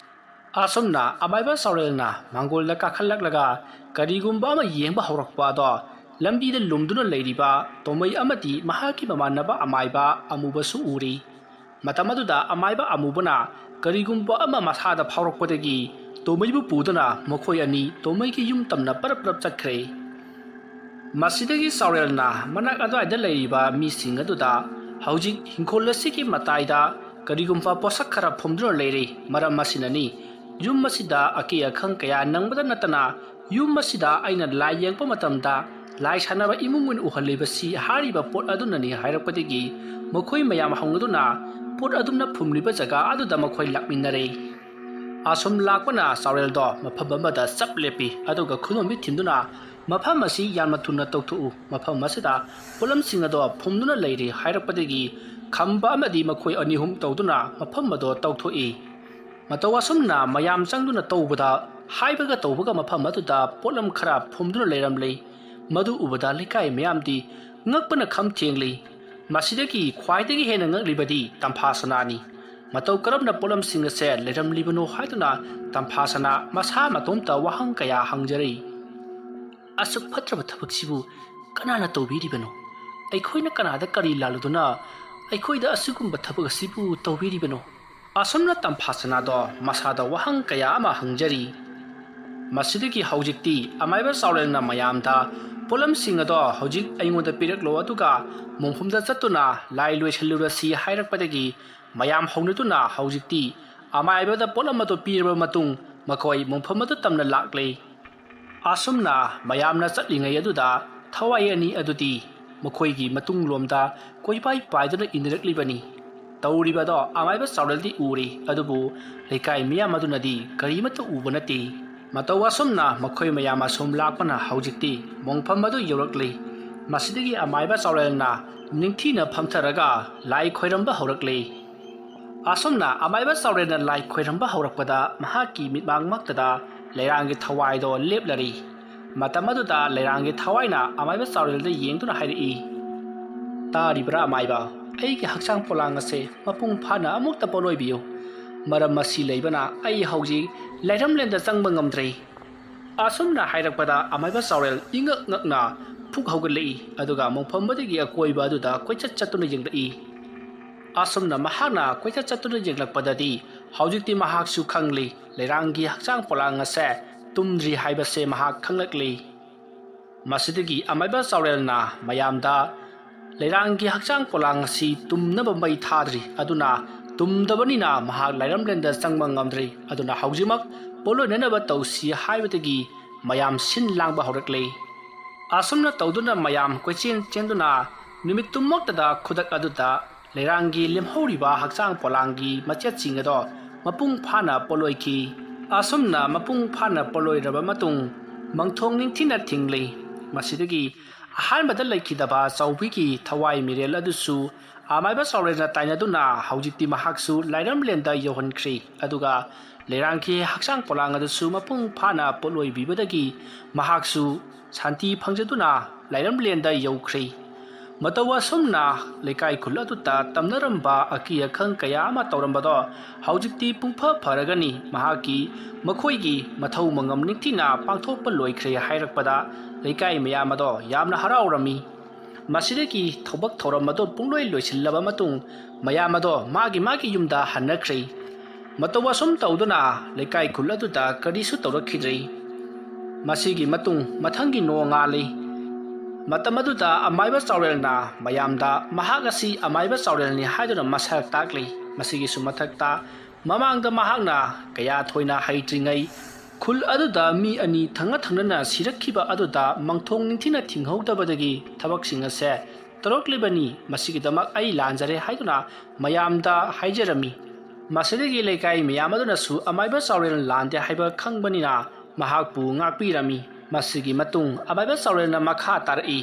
ꯑꯁꯨꯝꯅ ꯑꯃꯥꯏꯕ ꯆꯥꯎꯔꯦꯜꯅ ꯃꯥꯡꯒꯣꯜꯗ ꯀꯥꯈꯠꯂꯛꯂꯒ ꯀꯔꯤꯒꯨꯝꯕ ꯑꯃ ꯌꯦꯡꯕ ꯍꯧꯔꯛꯄ ꯑꯗꯣ, ꯂꯝꯕꯤꯗ ꯂꯨꯝꯗꯨꯅ ꯂꯩꯔꯤꯕ ꯇꯣꯃꯩ ꯑꯃꯗꯤ ꯃꯍꯥꯛꯀꯤ ꯃꯃꯥꯟꯅꯕ ꯑꯃꯥꯏꯕ ꯑꯃꯨꯕꯁꯨ ꯎꯔꯤ꯫ ꯃꯇꯝ ꯑꯗꯨꯗ ꯑꯃꯥꯏꯕ ꯑꯃꯨꯕꯅ ꯀꯔꯤꯒꯨꯝꯕ ꯑꯃ ꯃꯁꯥꯗ ꯐꯥꯎꯔꯛꯄꯗꯒꯤ ꯇꯣꯃꯩꯕꯨ ꯄꯨꯗꯨꯅ ꯃꯈꯣꯏ ꯑꯅꯤ ꯇꯣꯃꯩꯒꯤ ꯌꯨꯝ ꯇꯝꯅ ꯄꯔꯞ ꯄꯔꯞ ꯆꯠꯈ꯭ꯔꯦ꯫ ꯃꯁꯤꯗꯒꯤ ꯆꯥꯎꯔꯦꯜꯅ ꯃꯅꯥꯛ ꯑꯗꯨꯋꯥꯏꯗ ꯂꯩꯔꯤꯕ ꯃꯤꯁꯤꯡ ꯑꯗꯨꯗ ꯍꯧꯖꯤꯛ ꯍꯤꯡꯈꯣꯜ ꯑꯁꯤꯒꯤ ꯃꯇꯥꯏꯗ ꯀꯔꯤꯒꯨꯝꯕ ꯄꯣꯠꯁꯛ ꯈꯔ ꯐꯨꯝꯗꯨꯅ ꯂꯩꯔꯤ꯫ ꯃꯔꯝ ꯑꯁꯤꯅꯅꯤ ꯌꯨꯝ ꯑꯁꯤꯗ ꯑꯀꯤ ꯑꯈꯪ ꯀꯌꯥ ꯅꯪꯕꯗ ꯅꯠꯇꯅ ꯌꯨꯝ ꯑꯁꯤꯗ ꯑꯩꯅ ꯂꯥꯏ ꯌꯦꯡꯕ ꯃꯇꯝꯗ ꯂꯥꯏ ꯁꯥꯟꯅꯕ ꯏꯃꯨꯡ ꯑꯣꯏꯅ ꯎꯍꯜꯂꯤꯕꯁꯤ ꯍꯥꯏꯔꯤꯕ ꯄꯣꯠ ꯑꯗꯨꯅꯅꯤ ꯍꯥꯏꯔꯛꯄꯗꯒꯤ ꯃꯈꯣꯏ ꯃꯌꯥꯝ ꯍꯧꯅꯗꯨꯅ ꯄꯣꯠ ꯑꯗꯨꯝꯅ ꯐꯨꯝꯂꯤꯕ ꯖꯒꯥ ꯑꯗꯨꯗ ꯃꯈꯣꯏ ꯂꯥꯛꯃꯤꯟꯅꯔꯦ꯫ ꯑꯁꯨꯝ ꯂꯥꯛꯄꯅ ꯆꯥꯎꯔꯦꯜꯗꯣ ꯃꯐꯝ ꯑꯃꯗ ꯆꯞ ꯂꯦꯞꯄꯤ, ꯑꯗꯨꯒ ꯈꯨꯗꯣꯝꯕꯤ ꯊꯤꯟꯗꯨꯅ, "ꯃꯐꯝ ꯑꯁꯤ ꯌꯥꯝꯅ ꯊꯨꯅ ꯇꯧꯊꯣꯛꯎ, ꯃꯐꯝ ꯑꯁꯤꯗ ꯄꯣꯠꯂꯝꯁꯤꯡ ꯑꯗꯣ ꯐꯨꯝꯗꯨꯅ ꯂꯩꯔꯦ" ꯍꯥꯏꯔꯛꯄꯗꯒꯤ ꯈꯝꯕ ꯑꯃꯗꯤ ꯃꯈꯣꯏ ꯑꯅꯤ ꯑꯍꯨꯝ ꯇꯧꯗꯨꯅ ꯃꯐꯝ ꯑꯗꯣ ꯇꯧꯊꯣꯛꯏ꯫ ꯃꯇꯧ ꯑꯁꯨꯝꯅ ꯃꯌꯥꯝ ꯆꯪꯗꯨꯅ ꯇꯧꯕꯗ, ꯍꯥꯏꯕꯒ ꯇꯧꯕꯒ ꯃꯐꯝ ꯑꯗꯨꯗ ꯄꯣꯠꯂꯝ ꯈꯔ ꯐꯨꯝꯗꯨꯅ ꯂꯩꯔꯝꯂꯦ꯫ ꯃꯗꯨ ꯎꯕꯗ ꯂꯩꯀꯥꯏ ꯃꯌꯥꯝꯗꯤ ꯉꯛꯄꯅ ꯈꯝ ꯊꯦꯡꯂꯤ꯫ ꯃꯁꯤꯗꯒꯤ ꯈ꯭ꯋꯥꯏꯗꯒꯤ ꯍꯦꯟꯅ ꯉꯛꯂꯤꯕꯗꯤ ꯇꯝꯐꯥ ꯁꯅꯥꯅꯤ꯫ ꯃꯇꯧ ꯀꯔꯝꯅ ꯄꯣꯠꯂꯝꯁꯤꯡ ꯑꯁꯦ ꯂꯩꯔꯝꯂꯤꯕꯅꯣ ꯍꯥꯏꯗꯨꯅ ꯇꯝꯐꯥ ꯁꯅꯥ ꯃꯁꯥ ꯃꯇꯣꯝꯇ ꯋꯥꯍꯪ ꯀꯌꯥ ꯍꯪꯖꯔꯤ꯫ "ꯑꯁꯨꯛ ꯐꯠꯇ꯭ꯔꯕ ꯊꯕꯛꯁꯤꯕꯨ ꯀꯅꯥꯅ ꯇꯧꯕꯤꯔꯤꯕꯅꯣ? ꯑꯩꯈꯣꯏꯅ ꯀꯅꯥꯗ ꯀꯔꯤ ꯂꯥꯜꯂꯨꯗꯨꯅ ꯑꯩꯈꯣꯏꯗ ꯑꯁꯤꯒꯨꯝꯕ ꯊꯕꯛ ꯑꯁꯤꯕꯨ ꯇꯧꯕꯤꯔꯤꯕꯅꯣ?" ꯑꯁꯨꯝꯅ ꯇꯝꯐꯥ ꯁꯅꯥꯗꯣ ꯃꯁꯥꯗ ꯋꯥꯍꯪ ꯀꯌꯥ ꯑꯃ ꯍꯪꯖꯔꯤ꯫ ꯃꯁꯤꯗꯒꯤ ꯍꯧꯖꯤꯛꯇꯤ ꯑꯃꯥꯏꯕ ꯆꯥꯎꯔꯦꯜꯅ ꯃꯌꯥꯝꯗ ꯄꯣꯠꯂꯝꯁꯤꯡ ꯑꯗꯣ ꯍꯧꯖꯤꯛ ꯑꯩꯉꯣꯟꯗ ꯄꯤꯔꯛꯂꯣ, ꯑꯗꯨꯒ ꯃꯣꯡꯐꯝꯗ ꯆꯠꯇꯨꯅ ꯂꯥꯏ ꯂꯣꯏꯁꯤꯜꯂꯨꯔꯁꯤ ꯍꯥꯏꯔꯛꯄꯗꯒꯤ ꯃꯌꯥꯝ ꯍꯧꯅꯗꯨꯅ ꯍꯧꯖꯤꯛꯇꯤ ꯑꯃꯥꯏꯕꯗ ꯄꯣꯠꯂꯝ ꯑꯗꯨ ꯄꯤꯔꯕ ꯃꯇꯨꯡ ꯃꯈꯣꯏ ꯃꯣꯡꯐꯝ ꯑꯗꯨ ꯇꯝꯅ ꯂꯥꯛꯂꯦ꯫ ꯑꯁꯨꯝꯅ ꯃꯌꯥꯝꯅ ꯆꯠꯂꯤꯉꯩ ꯑꯗꯨꯗ ꯊꯋꯥꯏ ꯑꯅꯤ ꯑꯗꯨꯗꯤ ꯃꯈꯣꯏꯒꯤ ꯃꯇꯨꯡꯂꯣꯝꯗ ꯀꯣꯏꯄꯥꯏ ꯄꯥꯏꯗꯨꯅ ꯏꯟꯅꯔꯛꯂꯤꯕꯅꯤ꯫ ꯇꯧꯔꯤꯕꯗꯣ ꯑꯃꯥꯏꯕ ꯆꯥꯎꯔꯦꯜꯗꯤ ꯎꯔꯤ, ꯑꯗꯨꯕꯨ ꯂꯩꯀꯥꯏ ꯃꯤꯌꯥꯝ ꯑꯗꯨꯅꯗꯤ ꯀꯔꯤꯃꯠꯇ ꯎꯕ ꯅꯠꯇꯦ꯫ ꯃꯇꯧ ꯑꯁꯨꯝꯅ ꯃꯈꯣꯏ ꯃꯌꯥꯝ ꯑꯁꯨꯝ ꯂꯥꯛꯄꯅ ꯍꯧꯖꯤꯛꯇꯤ ꯃꯣꯡꯐꯝ ꯑꯗꯨ ꯌꯧꯔꯛꯂꯤ꯫ ꯃꯁꯤꯗꯒꯤ ꯑꯃꯥꯏꯕ ꯆꯥꯎꯔꯦꯜꯅ ꯅꯤꯡꯊꯤꯅ ꯐꯝꯊꯔꯒ ꯂꯥꯏ ꯈꯣꯏꯔꯝꯕ ꯍꯧꯔꯛꯂꯤ꯫ ꯑꯁꯨꯝꯅ ꯑꯃꯥꯏꯕ ꯆꯥꯎꯔꯦꯜꯅ ꯂꯥꯏ ꯈꯣꯏꯔꯝꯕ ꯍꯧꯔꯛꯄꯗ ꯃꯍꯥꯛꯀꯤ ꯃꯤꯠꯃꯥꯡꯃꯛꯇꯗ ꯂꯩꯔꯥꯡꯒꯤ ꯊꯋꯥꯏꯗꯣ ꯂꯦꯞꯂꯔꯤ꯫ ꯃꯇꯝ ꯑꯗꯨꯗ ꯂꯩꯔꯥꯡꯒꯤ ꯊꯋꯥꯏꯅ ꯑꯃꯥꯏꯕ ꯆꯥꯎꯔꯦꯜꯗ ꯌꯦꯡꯗꯨꯅ ꯍꯥꯏꯔꯛꯏ, "ꯇꯥꯔꯤꯕ꯭ꯔꯥ ꯑꯃꯥꯏꯕ? ꯑꯩꯒꯤ ꯍꯛꯆꯥꯡ ꯄꯣꯂꯥꯡ ꯑꯁꯦ ꯃꯄꯨꯡ ꯐꯥꯅ ꯑꯃꯨꯛꯇ ꯄꯣꯠꯂꯣꯏꯕꯤꯌꯨ꯫ ꯃꯔꯝ ꯑꯁꯤ ꯂꯩꯕꯅ ꯑꯩ ꯍꯧꯖꯤꯛ ꯂꯥꯏꯔꯝꯂꯦꯟꯗ ꯆꯪꯕ ꯉꯝꯗ꯭ꯔꯦ꯫" ꯑꯁꯨꯝꯅ ꯍꯥꯏꯔꯛꯄꯗ ꯑꯃꯥꯏꯕ ꯆꯥꯎꯔꯦꯜ ꯏꯉꯛ ꯉꯛꯅ ꯐꯨꯛ ꯍꯧꯒꯠꯂꯛꯏ, ꯑꯗꯨꯒ ꯃꯣꯡꯐꯝ ꯑꯗꯨꯒꯤ ꯑꯀꯣꯏꯕ ꯑꯗꯨꯗ ꯀꯣꯏꯆꯠ ꯆꯠꯇꯨꯅ ꯌꯦꯡꯂꯛꯏ꯫ ꯑꯁꯨꯝꯅ ꯃꯍꯥꯛꯅ ꯀꯣꯏꯆꯠ ꯆꯠꯇꯨꯅ ꯌꯦꯡꯂꯛꯄꯗꯗꯤ ꯍꯧꯖꯤꯛꯇꯤ ꯃꯍꯥꯛꯁꯨ ꯈꯪꯂꯤ, ꯂꯩꯔꯥꯡꯒꯤ ꯍꯛꯆꯥꯡ ꯄꯣꯂꯥꯡ ꯑꯁꯦ ꯇꯨꯝꯗ꯭ꯔꯤ ꯍꯥꯏꯕꯁꯦ ꯃꯍꯥꯛ ꯈꯪꯂꯛꯂꯤ꯫ ꯃꯁꯤꯗꯒꯤ ꯑꯃꯥꯏꯕ ꯆꯥꯎꯔꯦꯜꯅ ꯃꯌꯥꯝꯗ, "ꯂꯩꯔꯥꯡꯒꯤ ꯍꯛꯆꯥꯡ ꯄꯣꯂꯥꯡ ꯑꯁꯤ ꯇꯨꯝꯅꯕ ꯃꯩ ꯊꯥꯗ꯭ꯔꯤ, ꯑꯗꯨꯅ ꯇꯨꯝꯗꯕꯅꯤꯅ ꯃꯍꯥꯛ ꯂꯥꯏꯔꯝꯂꯦꯟꯗ ꯆꯪꯕ ꯉꯝꯗ꯭ꯔꯤ, ꯑꯗꯨꯅ ꯍꯧꯖꯤꯛꯃꯛ ꯄꯣꯠꯂꯣꯏꯅꯅꯕ ꯇꯧꯁꯤ" ꯍꯥꯏꯕꯗꯒꯤ ꯃꯌꯥꯝ ꯁꯤꯟ ꯂꯥꯡꯕ ꯍꯧꯔꯛꯂꯦ꯫ ꯑꯁꯨꯝꯅ ꯇꯧꯗꯨꯅ ꯃꯌꯥꯝ ꯀꯣꯏꯆꯦꯟ ꯆꯦꯟꯗꯨꯅ ꯅꯨꯃꯤꯠꯇꯨꯃꯛꯇꯗ ꯈꯨꯗꯛ ꯑꯗꯨꯗ ꯂꯩꯔꯥꯡꯒꯤ ꯂꯦꯝꯍꯧꯔꯤꯕ ꯍꯛꯆꯥꯡ ꯄꯣꯂꯥꯡꯒꯤ ꯃꯆꯦꯠꯁꯤꯡ ꯑꯗꯣ ꯃꯄꯨꯡ ꯐꯥꯅ ꯄꯣꯠꯂꯣꯏꯈꯤ꯫ ꯑꯁꯨꯝꯅ ꯃꯄꯨꯡ ꯐꯥꯅ ꯄꯣꯠꯂꯣꯏꯔꯕ ꯃꯇꯨꯡ ꯃꯪꯊꯣꯡ ꯅꯤꯡꯊꯤꯅ ꯊꯤꯡꯂꯤ꯫ ꯃꯁꯤꯗꯒꯤ ꯑꯍꯥꯟꯕꯗ ꯂꯩꯈꯤꯗꯕ ꯆꯥꯎꯕꯤꯒꯤ ꯊꯋꯥꯏ ꯃꯤꯔꯦꯜ ꯑꯗꯨꯁꯨ ꯑꯃꯥꯏꯕ ꯆꯥꯎꯔꯦꯜꯅ ꯇꯥꯏꯅꯗꯨꯅ ꯍꯧꯖꯤꯛꯇꯤ ꯃꯍꯥꯛꯁꯨ ꯂꯥꯏꯔꯝꯂꯦꯟꯗ ꯌꯧꯍꯟꯈ꯭ꯔꯤ꯫ ꯑꯗꯨꯒ ꯂꯩꯔꯥꯡꯒꯤ ꯍꯛꯆꯥꯡ ꯄꯣꯂꯥꯡ ꯑꯗꯨꯁꯨ ꯃꯄꯨꯡ ꯐꯥꯅ ꯄꯣꯠꯂꯣꯏꯕꯤꯕꯗꯒꯤ ꯃꯍꯥꯛꯁꯨ ꯁꯥꯟꯇꯤ ꯐꯪꯖꯗꯨꯅ ꯂꯥꯏꯔꯝꯂꯦꯟꯗ ꯌꯧꯈ꯭ꯔꯦ꯫ ꯃꯇꯧ ꯑꯁꯨꯝꯅ ꯂꯩꯀꯥꯏ ꯈꯨꯜ ꯑꯗꯨꯗ ꯇꯝꯅꯔꯝꯕ ꯑꯀꯤ ꯑꯈꯪ ꯀꯌꯥ ꯑꯃ ꯇꯧꯔꯝꯕꯗꯣ ꯍꯧꯖꯤꯛꯇꯤ ꯄꯨꯡꯐ ꯐꯔꯒꯅꯤ꯫ ꯃꯍꯥꯛꯀꯤ, ꯃꯈꯣꯏꯒꯤ ꯃꯊꯧ ꯃꯉꯝ ꯅꯤꯡꯊꯤꯅ ꯄꯥꯡꯊꯣꯛꯄ ꯂꯣꯏꯈ꯭ꯔꯦ ꯍꯥꯏꯔꯛꯄꯗ ꯂꯩꯀꯥꯏ ꯃꯌꯥꯝ ꯑꯗꯣ ꯌꯥꯝꯅ ꯍꯔꯥꯎꯔꯝꯃꯤ꯫ ꯃꯁꯤꯗꯒꯤ ꯊꯕꯛ ꯊꯧꯔꯝ ꯑꯗꯨ ꯄꯨꯡꯂꯣꯏ ꯂꯣꯏꯁꯤꯜꯂꯕ ꯃꯇꯨꯡ ꯃꯌꯥꯝ ꯑꯗꯣ ꯃꯥꯒꯤ ꯃꯥꯒꯤ ꯌꯨꯝꯗ ꯍꯟꯅꯈ꯭ꯔꯦ꯫ ꯃꯇꯧ ꯑꯁꯨꯝ ꯇꯧꯗꯨꯅ ꯂꯩꯀꯥꯏ ꯈꯨꯜ ꯑꯗꯨꯗ ꯀꯔꯤꯁꯨ ꯇꯧꯔꯛꯈꯤꯗ꯭ꯔꯦ꯫ ꯃꯁꯤꯒꯤ ꯃꯇꯨꯡ ꯃꯊꯪꯒꯤ ꯅꯣꯡꯉꯥꯜꯂꯤ꯫ ꯃꯇꯝ ꯑꯗꯨꯗ ꯑꯃꯥꯏꯕ ꯆꯥꯎꯔꯦꯜꯅ ꯃꯌꯥꯝꯗ ꯃꯍꯥꯛ ꯑꯁꯤ ꯑꯃꯥꯏꯕ ꯆꯥꯎꯔꯦꯜꯅꯤ ꯍꯥꯏꯗꯨꯅ ꯃꯁꯛ ꯇꯥꯛꯂꯤ꯫ ꯃꯁꯤꯒꯤꯁꯨ ꯃꯊꯛꯇ ꯃꯃꯥꯡꯗ ꯃꯍꯥꯛꯅ ꯀꯌꯥ ꯊꯣꯏꯅ ꯍꯩꯇ꯭ꯔꯤꯉꯩ ꯈꯨꯜ ꯑꯗꯨꯗ ꯃꯤ ꯑꯅꯤ ꯊꯪꯅ ꯊꯪꯅꯅ ꯁꯤꯔꯛꯈꯤꯕ ꯑꯗꯨꯗ ꯃꯪꯊꯣꯡ ꯅꯤꯡꯊꯤꯅ ꯊꯤꯡꯍꯧꯗꯕꯗꯒꯤ ꯊꯕꯛꯁꯤꯡ ꯑꯁꯦ ꯇꯧꯔꯛꯂꯤꯕꯅꯤ꯫ ꯃꯁꯤꯒꯤꯗꯃꯛ ꯑꯩ ꯂꯥꯟꯖꯔꯦ ꯍꯥꯏꯗꯨꯅ ꯃꯌꯥꯝꯗ ꯍꯥꯏꯖꯔꯝꯃꯤ꯫ ꯃꯁꯤꯗꯒꯤ ꯂꯩꯀꯥꯏ ꯃꯌꯥꯝ ꯑꯗꯨꯅꯁꯨ ꯑꯃꯥꯏꯕ ꯆꯥꯎꯔꯦꯜ ꯂꯥꯟꯗꯦ ꯍꯥꯏꯕ ꯈꯪꯕꯅꯤꯅ ꯃꯍꯥꯛꯄꯨ ꯉꯥꯛꯄꯤꯔꯝꯃꯤ꯫ ꯃꯁꯤꯒꯤ ꯃꯇꯨꯡ ꯑꯃꯥꯏꯕ ꯆꯥꯎꯔꯦꯜꯅ ꯃꯈꯥ ꯇꯥꯔꯛꯏ,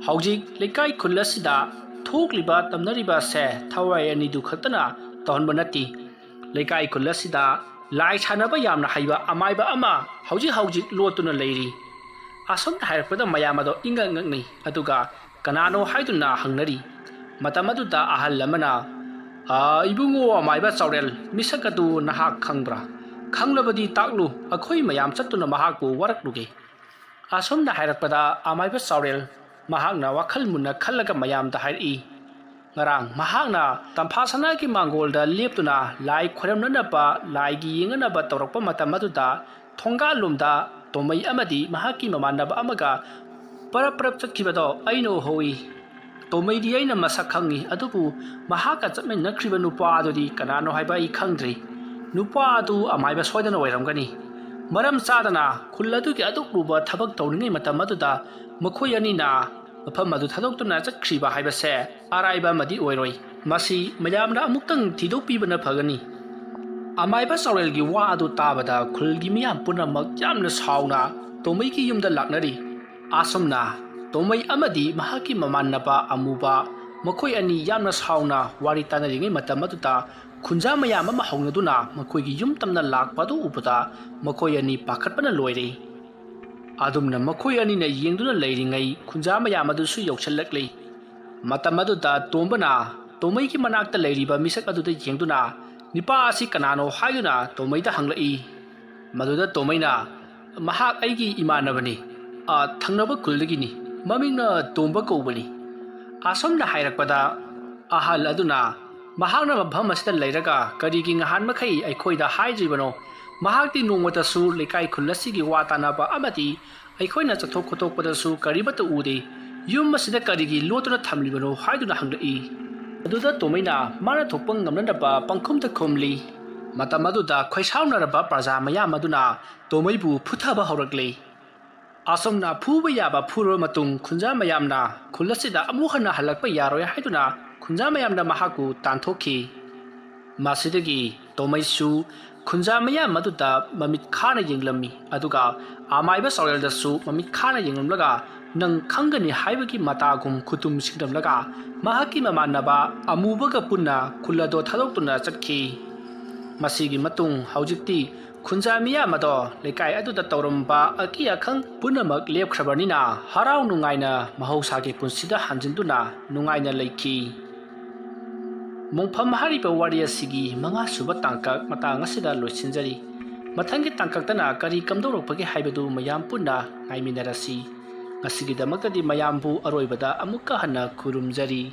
ꯍꯧꯖꯤꯛ ꯂꯩꯀꯥꯏ ꯈꯨꯜ ꯑꯁꯤꯗ ꯊꯣꯛꯂꯤꯕ ꯇꯝꯅꯔꯤꯕ ꯑꯁꯦ ꯊꯋꯥꯏ ꯑꯅꯤꯗꯨ ꯈꯛꯇꯅ ꯇꯧꯍꯟꯕ ꯅꯠꯇꯦ꯫ ꯂꯩꯀꯥꯏ ꯈꯨꯜ ꯑꯁꯤꯗ ꯂꯥꯏ ꯁꯥꯟꯅꯕ ꯌꯥꯝꯅ ꯍꯩꯕ ꯑꯃꯥꯏꯕ ꯑꯃ ꯍꯧꯖꯤꯛ ꯍꯧꯖꯤꯛ ꯂꯣꯠꯇꯨꯅ ꯂꯩꯔꯤ꯫ ꯑꯁꯨꯝꯅ ꯍꯥꯏꯔꯛꯄꯗ ꯃꯌꯥꯝ ꯑꯗꯣ ꯏꯪꯉꯛ ꯉꯛꯅꯩ꯫ ꯑꯗꯨꯒ ꯀꯅꯥꯅꯣ ꯍꯥꯏꯗꯨꯅ ꯍꯪꯅꯔꯤ꯫ ꯃꯇꯝ ꯑꯗꯨꯗ ꯑꯍꯜ ꯑꯃꯅ, "ꯑ, ꯏꯕꯨꯡꯉꯣ ꯑꯃꯥꯏꯕ ꯆꯥꯎꯔꯦꯜ, ꯃꯤꯁꯛ ꯑꯗꯨ ꯅꯍꯥꯛ ꯈꯪꯕ꯭ꯔꯥ? ꯈꯪꯂꯕꯗꯤ ꯇꯥꯛꯂꯨ, ꯑꯩꯈꯣꯏ ꯃꯌꯥꯝ ꯆꯠꯇꯨꯅ ꯃꯍꯥꯛꯄꯨ ꯋꯥꯔꯛꯂꯨꯒꯦ"꯫ ꯑꯁꯨꯝꯅ ꯍꯥꯏꯔꯛꯄꯗ ꯑꯃꯥꯏꯕ ꯆꯥꯎꯔꯦꯜ ꯃꯍꯥꯛꯅ ꯋꯥꯈꯜ ꯃꯨꯟꯅ ꯈꯜꯂꯒ ꯃꯌꯥꯝꯗ ꯍꯥꯏꯔꯛꯏ, ꯉꯔꯥꯡ ꯃꯍꯥꯛꯅ ꯇꯝꯐꯥ ꯁꯅꯥꯒꯤ ꯃꯥꯡꯒꯣꯜꯗ ꯂꯦꯞꯇꯨꯅ ꯂꯥꯏ ꯈꯣꯏꯔꯝꯅꯅꯕ, ꯂꯥꯏꯒꯤ ꯌꯦꯡꯅꯅꯕ ꯇꯧꯔꯛꯄ ꯃꯇꯝ ꯑꯗꯨꯗ ꯊꯣꯡꯒꯥꯜꯂꯣꯝꯗ ꯇꯣꯃꯩ ꯑꯃꯗꯤ ꯃꯍꯥꯛꯀꯤ ꯃꯃꯥꯟꯅꯕ ꯑꯃꯒ ꯄꯔꯞ ꯄꯔꯞ ꯆꯠꯈꯤꯕꯗꯣ ꯑꯩꯅ ꯎꯍꯧꯏ꯫ ꯇꯣꯃꯩꯗꯤ ꯑꯩꯅ ꯃꯁꯛ ꯈꯪꯏ, ꯑꯗꯨꯕꯨ ꯃꯍꯥꯛꯀ ꯆꯠꯃꯤꯟꯅꯈ꯭ꯔꯤꯕ ꯅꯨꯄꯥ ꯑꯗꯨꯗꯤ ꯀꯅꯥꯅꯣ ꯍꯥꯏꯕ ꯑꯩ ꯈꯪꯗ꯭ꯔꯤ꯫ ꯅꯨꯄꯥ ꯑꯗꯨ ꯑꯃꯥꯏꯕ ꯁꯣꯏꯗꯅ ꯑꯣꯏꯔꯝꯒꯅꯤ꯫ ꯃꯔꯝ ꯆꯥꯗꯅ ꯈꯨꯜ ꯑꯗꯨꯒꯤ ꯑꯗꯨꯛ ꯂꯨꯕ ꯊꯕꯛ ꯇꯧꯔꯤꯉꯩ ꯃꯇꯝ ꯑꯗꯨꯗ ꯃꯈꯣꯏ ꯑꯅꯤꯅ ꯃꯐꯝ ꯑꯗꯨ ꯊꯥꯗꯣꯛꯇꯨꯅ ꯆꯠꯈ꯭ꯔꯤꯕ ꯍꯥꯏꯕꯁꯦ ꯑꯔꯥꯏꯕ ꯑꯃꯗꯤ ꯑꯣꯏꯔꯣꯏ꯫ ꯃꯁꯤ ꯃꯌꯥꯝꯅ ꯑꯃꯨꯛꯇꯪ ꯊꯤꯗꯣꯛꯄꯤꯕꯅ ꯐꯒꯅꯤ꯫ ꯑꯃꯥꯏꯕ ꯆꯥꯎꯔꯦꯜꯒꯤ ꯋꯥ ꯑꯗꯨ ꯇꯥꯕꯗ ꯈꯨꯜꯒꯤ ꯃꯤꯌꯥꯝ ꯄꯨꯝꯅꯃꯛ ꯌꯥꯝꯅ ꯁꯥꯎꯅ ꯇꯣꯃꯩꯒꯤ ꯌꯨꯝꯗ ꯂꯥꯛꯅꯔꯤ꯫ ꯑꯁꯨꯝꯅ ꯇꯣꯃꯩ ꯑꯃꯗꯤ ꯃꯍꯥꯛꯀꯤ ꯃꯃꯥꯟꯅꯕ ꯑꯃꯨꯕ ꯃꯈꯣꯏ ꯑꯅꯤ ꯌꯥꯝꯅ ꯁꯥꯎꯅ ꯋꯥꯔꯤ ꯇꯥꯅꯔꯤꯉꯩ ꯃꯇꯝ ꯑꯗꯨꯗ ꯈꯨꯟꯖꯥ ꯃꯌꯥꯝ ꯑꯃ ꯍꯧꯅꯗꯨꯅ ꯃꯈꯣꯏꯒꯤ ꯌꯨꯝ ꯇꯝꯅ ꯂꯥꯛꯄ ꯑꯗꯨ ꯎꯕꯗ ꯃꯈꯣꯏ ꯑꯅꯤ ꯄꯥꯈꯠꯄꯅ ꯂꯣꯏꯔꯦ꯫ ꯑꯗꯨꯝꯅ ꯃꯈꯣꯏ ꯑꯅꯤꯅ ꯌꯦꯡꯗꯨꯅ ꯂꯩꯔꯤꯉꯩ ꯈꯨꯟꯖꯥ ꯃꯌꯥꯝ ꯑꯗꯨꯁꯨ ꯌꯧꯁꯤꯜꯂꯛꯂꯤ꯫ ꯃꯇꯝ ꯑꯗꯨꯗ ꯇꯣꯝꯕꯅ ꯇꯣꯃꯩꯒꯤ ꯃꯅꯥꯛꯇ ꯂꯩꯔꯤꯕ ꯃꯤꯁꯛ ꯑꯗꯨꯗ ꯌꯦꯡꯗꯨꯅ ꯅꯤꯄꯥ ꯑꯁꯤ ꯀꯅꯥꯅꯣ ꯍꯥꯏꯗꯨꯅ ꯇꯣꯃꯩꯗ ꯍꯪꯂꯛꯏ꯫ ꯃꯗꯨꯗ ꯇꯣꯃꯩꯅ, "ꯃꯍꯥꯛ ꯑꯩꯒꯤ ꯏꯃꯥꯟꯅꯕꯅꯤ, ꯑ, ꯊꯪꯅꯕ ꯈꯨꯜꯗꯒꯤꯅꯤ, ꯃꯃꯤꯡꯅ ꯇꯣꯝꯕ ꯀꯧꯕꯅꯤ"꯫ ꯑꯁꯨꯝꯅ ꯍꯥꯏꯔꯛꯄꯗ ꯑꯍꯜ ꯑꯗꯨꯅ, "ꯃꯍꯥꯛꯅ ꯃꯐꯝ ꯑꯁꯤꯗ ꯂꯩꯔꯒ ꯀꯔꯤꯒꯤ ꯉꯍꯥꯟ ꯃꯈꯩ ꯑꯩꯈꯣꯏꯗ ꯍꯥꯏꯗ꯭ꯔꯤꯕꯅꯣ? ꯃꯍꯥꯛꯇꯤ ꯅꯣꯡꯃꯇꯁꯨ ꯂꯩꯀꯥꯏ ꯈꯨꯜ ꯑꯁꯤꯒꯤ ꯋꯥ ꯇꯥꯅꯕ ꯑꯃꯗꯤ ꯑꯩꯈꯣꯏꯅ ꯆꯠꯊꯣꯛ ꯈꯣꯠꯇꯣꯛꯄꯗꯁꯨ ꯀꯔꯤꯃꯠꯇ ꯎꯗꯦ꯫ ꯌꯨꯝ ꯑꯁꯤꯗ ꯀꯔꯤꯒꯤ ꯂꯣꯠꯇꯨꯅ ꯊꯝꯂꯤꯕꯅꯣ?" ꯍꯥꯏꯗꯨꯅ ꯍꯪꯂꯛꯏ꯫ ꯑꯗꯨꯗ ꯇꯣꯃꯩꯅ ꯃꯥꯅ ꯊꯣꯛꯄ ꯉꯝꯅꯅꯕ ꯄꯪꯈꯨꯝꯗ ꯈꯨꯝꯂꯤ꯫ ꯃꯇꯝ ꯑꯗꯨꯗ ꯈꯣꯏꯁꯥꯎꯅꯔꯕ ꯄ꯭ꯔꯖꯥ ꯃꯌꯥꯝ ꯑꯗꯨꯅ ꯇꯣꯃꯩꯕꯨ ꯐꯨꯊꯕ ꯍꯧꯔꯛꯂꯤ꯫ ꯑꯁꯨꯝꯅ ꯐꯨꯕ ꯌꯥꯕ ꯐꯨꯔꯕ ꯃꯇꯨꯡ ꯈꯨꯟꯖꯥ ꯃꯌꯥꯝꯅ ꯈꯨꯜ ꯑꯁꯤꯗ ꯑꯃꯨꯛ ꯍꯟꯅ ꯍꯜꯂꯛꯄ ꯌꯥꯔꯣꯏ ꯍꯥꯏꯗꯨꯅ ꯈꯨꯟꯖꯥ ꯃꯌꯥꯝꯅ ꯃꯍꯥꯛꯄꯨ ꯇꯥꯟꯊꯣꯛꯈꯤ꯫ ꯃꯁꯤꯗꯒꯤ ꯇꯣꯃꯩꯁꯨ ꯈꯨꯟꯖꯥ ꯃꯌꯥꯝ ꯑꯗꯨꯗ ꯃꯃꯤꯠ ꯈꯥꯅ ꯌꯦꯡꯂꯝꯃꯤ, ꯑꯗꯨꯒ ꯑꯃꯥꯏꯕ ꯆꯥꯎꯔꯦꯜꯗꯁꯨ ꯃꯃꯤꯠ ꯈꯥꯅ ꯌꯦꯡꯂꯝꯂꯒ ꯅꯪ ꯈꯪꯒꯅꯤ ꯍꯥꯏꯕꯒꯤ ꯃꯇꯥꯒꯨꯝ ꯈꯨꯇꯨꯝ ꯁꯤꯡꯂꯝꯂꯒ ꯃꯍꯥꯛꯀꯤ ꯃꯃꯥꯟꯅꯕ ꯑꯃꯨꯕꯒ ꯄꯨꯟꯅ ꯈꯨꯜ ꯑꯗꯣ ꯊꯥꯗꯣꯛꯇꯨꯅ ꯆꯠꯈꯤ꯫ ꯃꯁꯤꯒꯤ ꯃꯇꯨꯡ ꯍꯧꯖꯤꯛꯇꯤ ꯈꯨꯟꯖꯥ ꯃꯤꯌꯥꯝ ꯑꯗꯣ ꯂꯩꯀꯥꯏ ꯑꯗꯨꯗ ꯇꯧꯔꯝꯕ ꯑꯀꯤ ꯑꯈꯪ ꯄꯨꯝꯅꯃꯛ ꯂꯦꯞꯈ꯭ꯔꯕꯅꯤꯅ ꯍꯔꯥꯎ ꯅꯨꯡꯉꯥꯏꯅ ꯃꯍꯧꯁꯥꯒꯤ ꯄꯨꯟꯁꯤꯗ ꯍꯟꯖꯤꯟꯗꯨꯅ ꯅꯨꯡꯉꯥꯏꯅ ꯂꯩꯈꯤ꯫ ꯃꯣꯡꯐꯝ ꯍꯥꯏꯔꯤꯕ ꯋꯥꯔꯤ ꯑꯁꯤꯒꯤ ꯃꯉꯥꯁꯨꯕ ꯇꯥꯡꯀꯛ ꯃꯇꯥꯡ ꯑꯁꯤꯗ ꯂꯣꯏꯁꯤꯟꯖꯔꯤ꯫ ꯃꯊꯪꯒꯤ ꯇꯥꯡꯀꯛꯇꯅ ꯀꯔꯤ ꯀꯝꯗꯧꯔꯛꯄꯒꯦ ꯍꯥꯏꯕꯗꯨ ꯃꯌꯥꯝ ꯄꯨꯟꯅ ꯉꯥꯏꯃꯤꯟꯅꯔꯁꯤ꯫ ꯉꯁꯤꯒꯤꯗꯃꯛꯇꯗꯤ ꯃꯌꯥꯝꯕꯨ ꯑꯔꯣꯏꯕꯗ ꯑꯃꯨꯛꯀ ꯍꯟꯅ ꯈꯨꯔꯨꯝꯖꯔꯤ꯫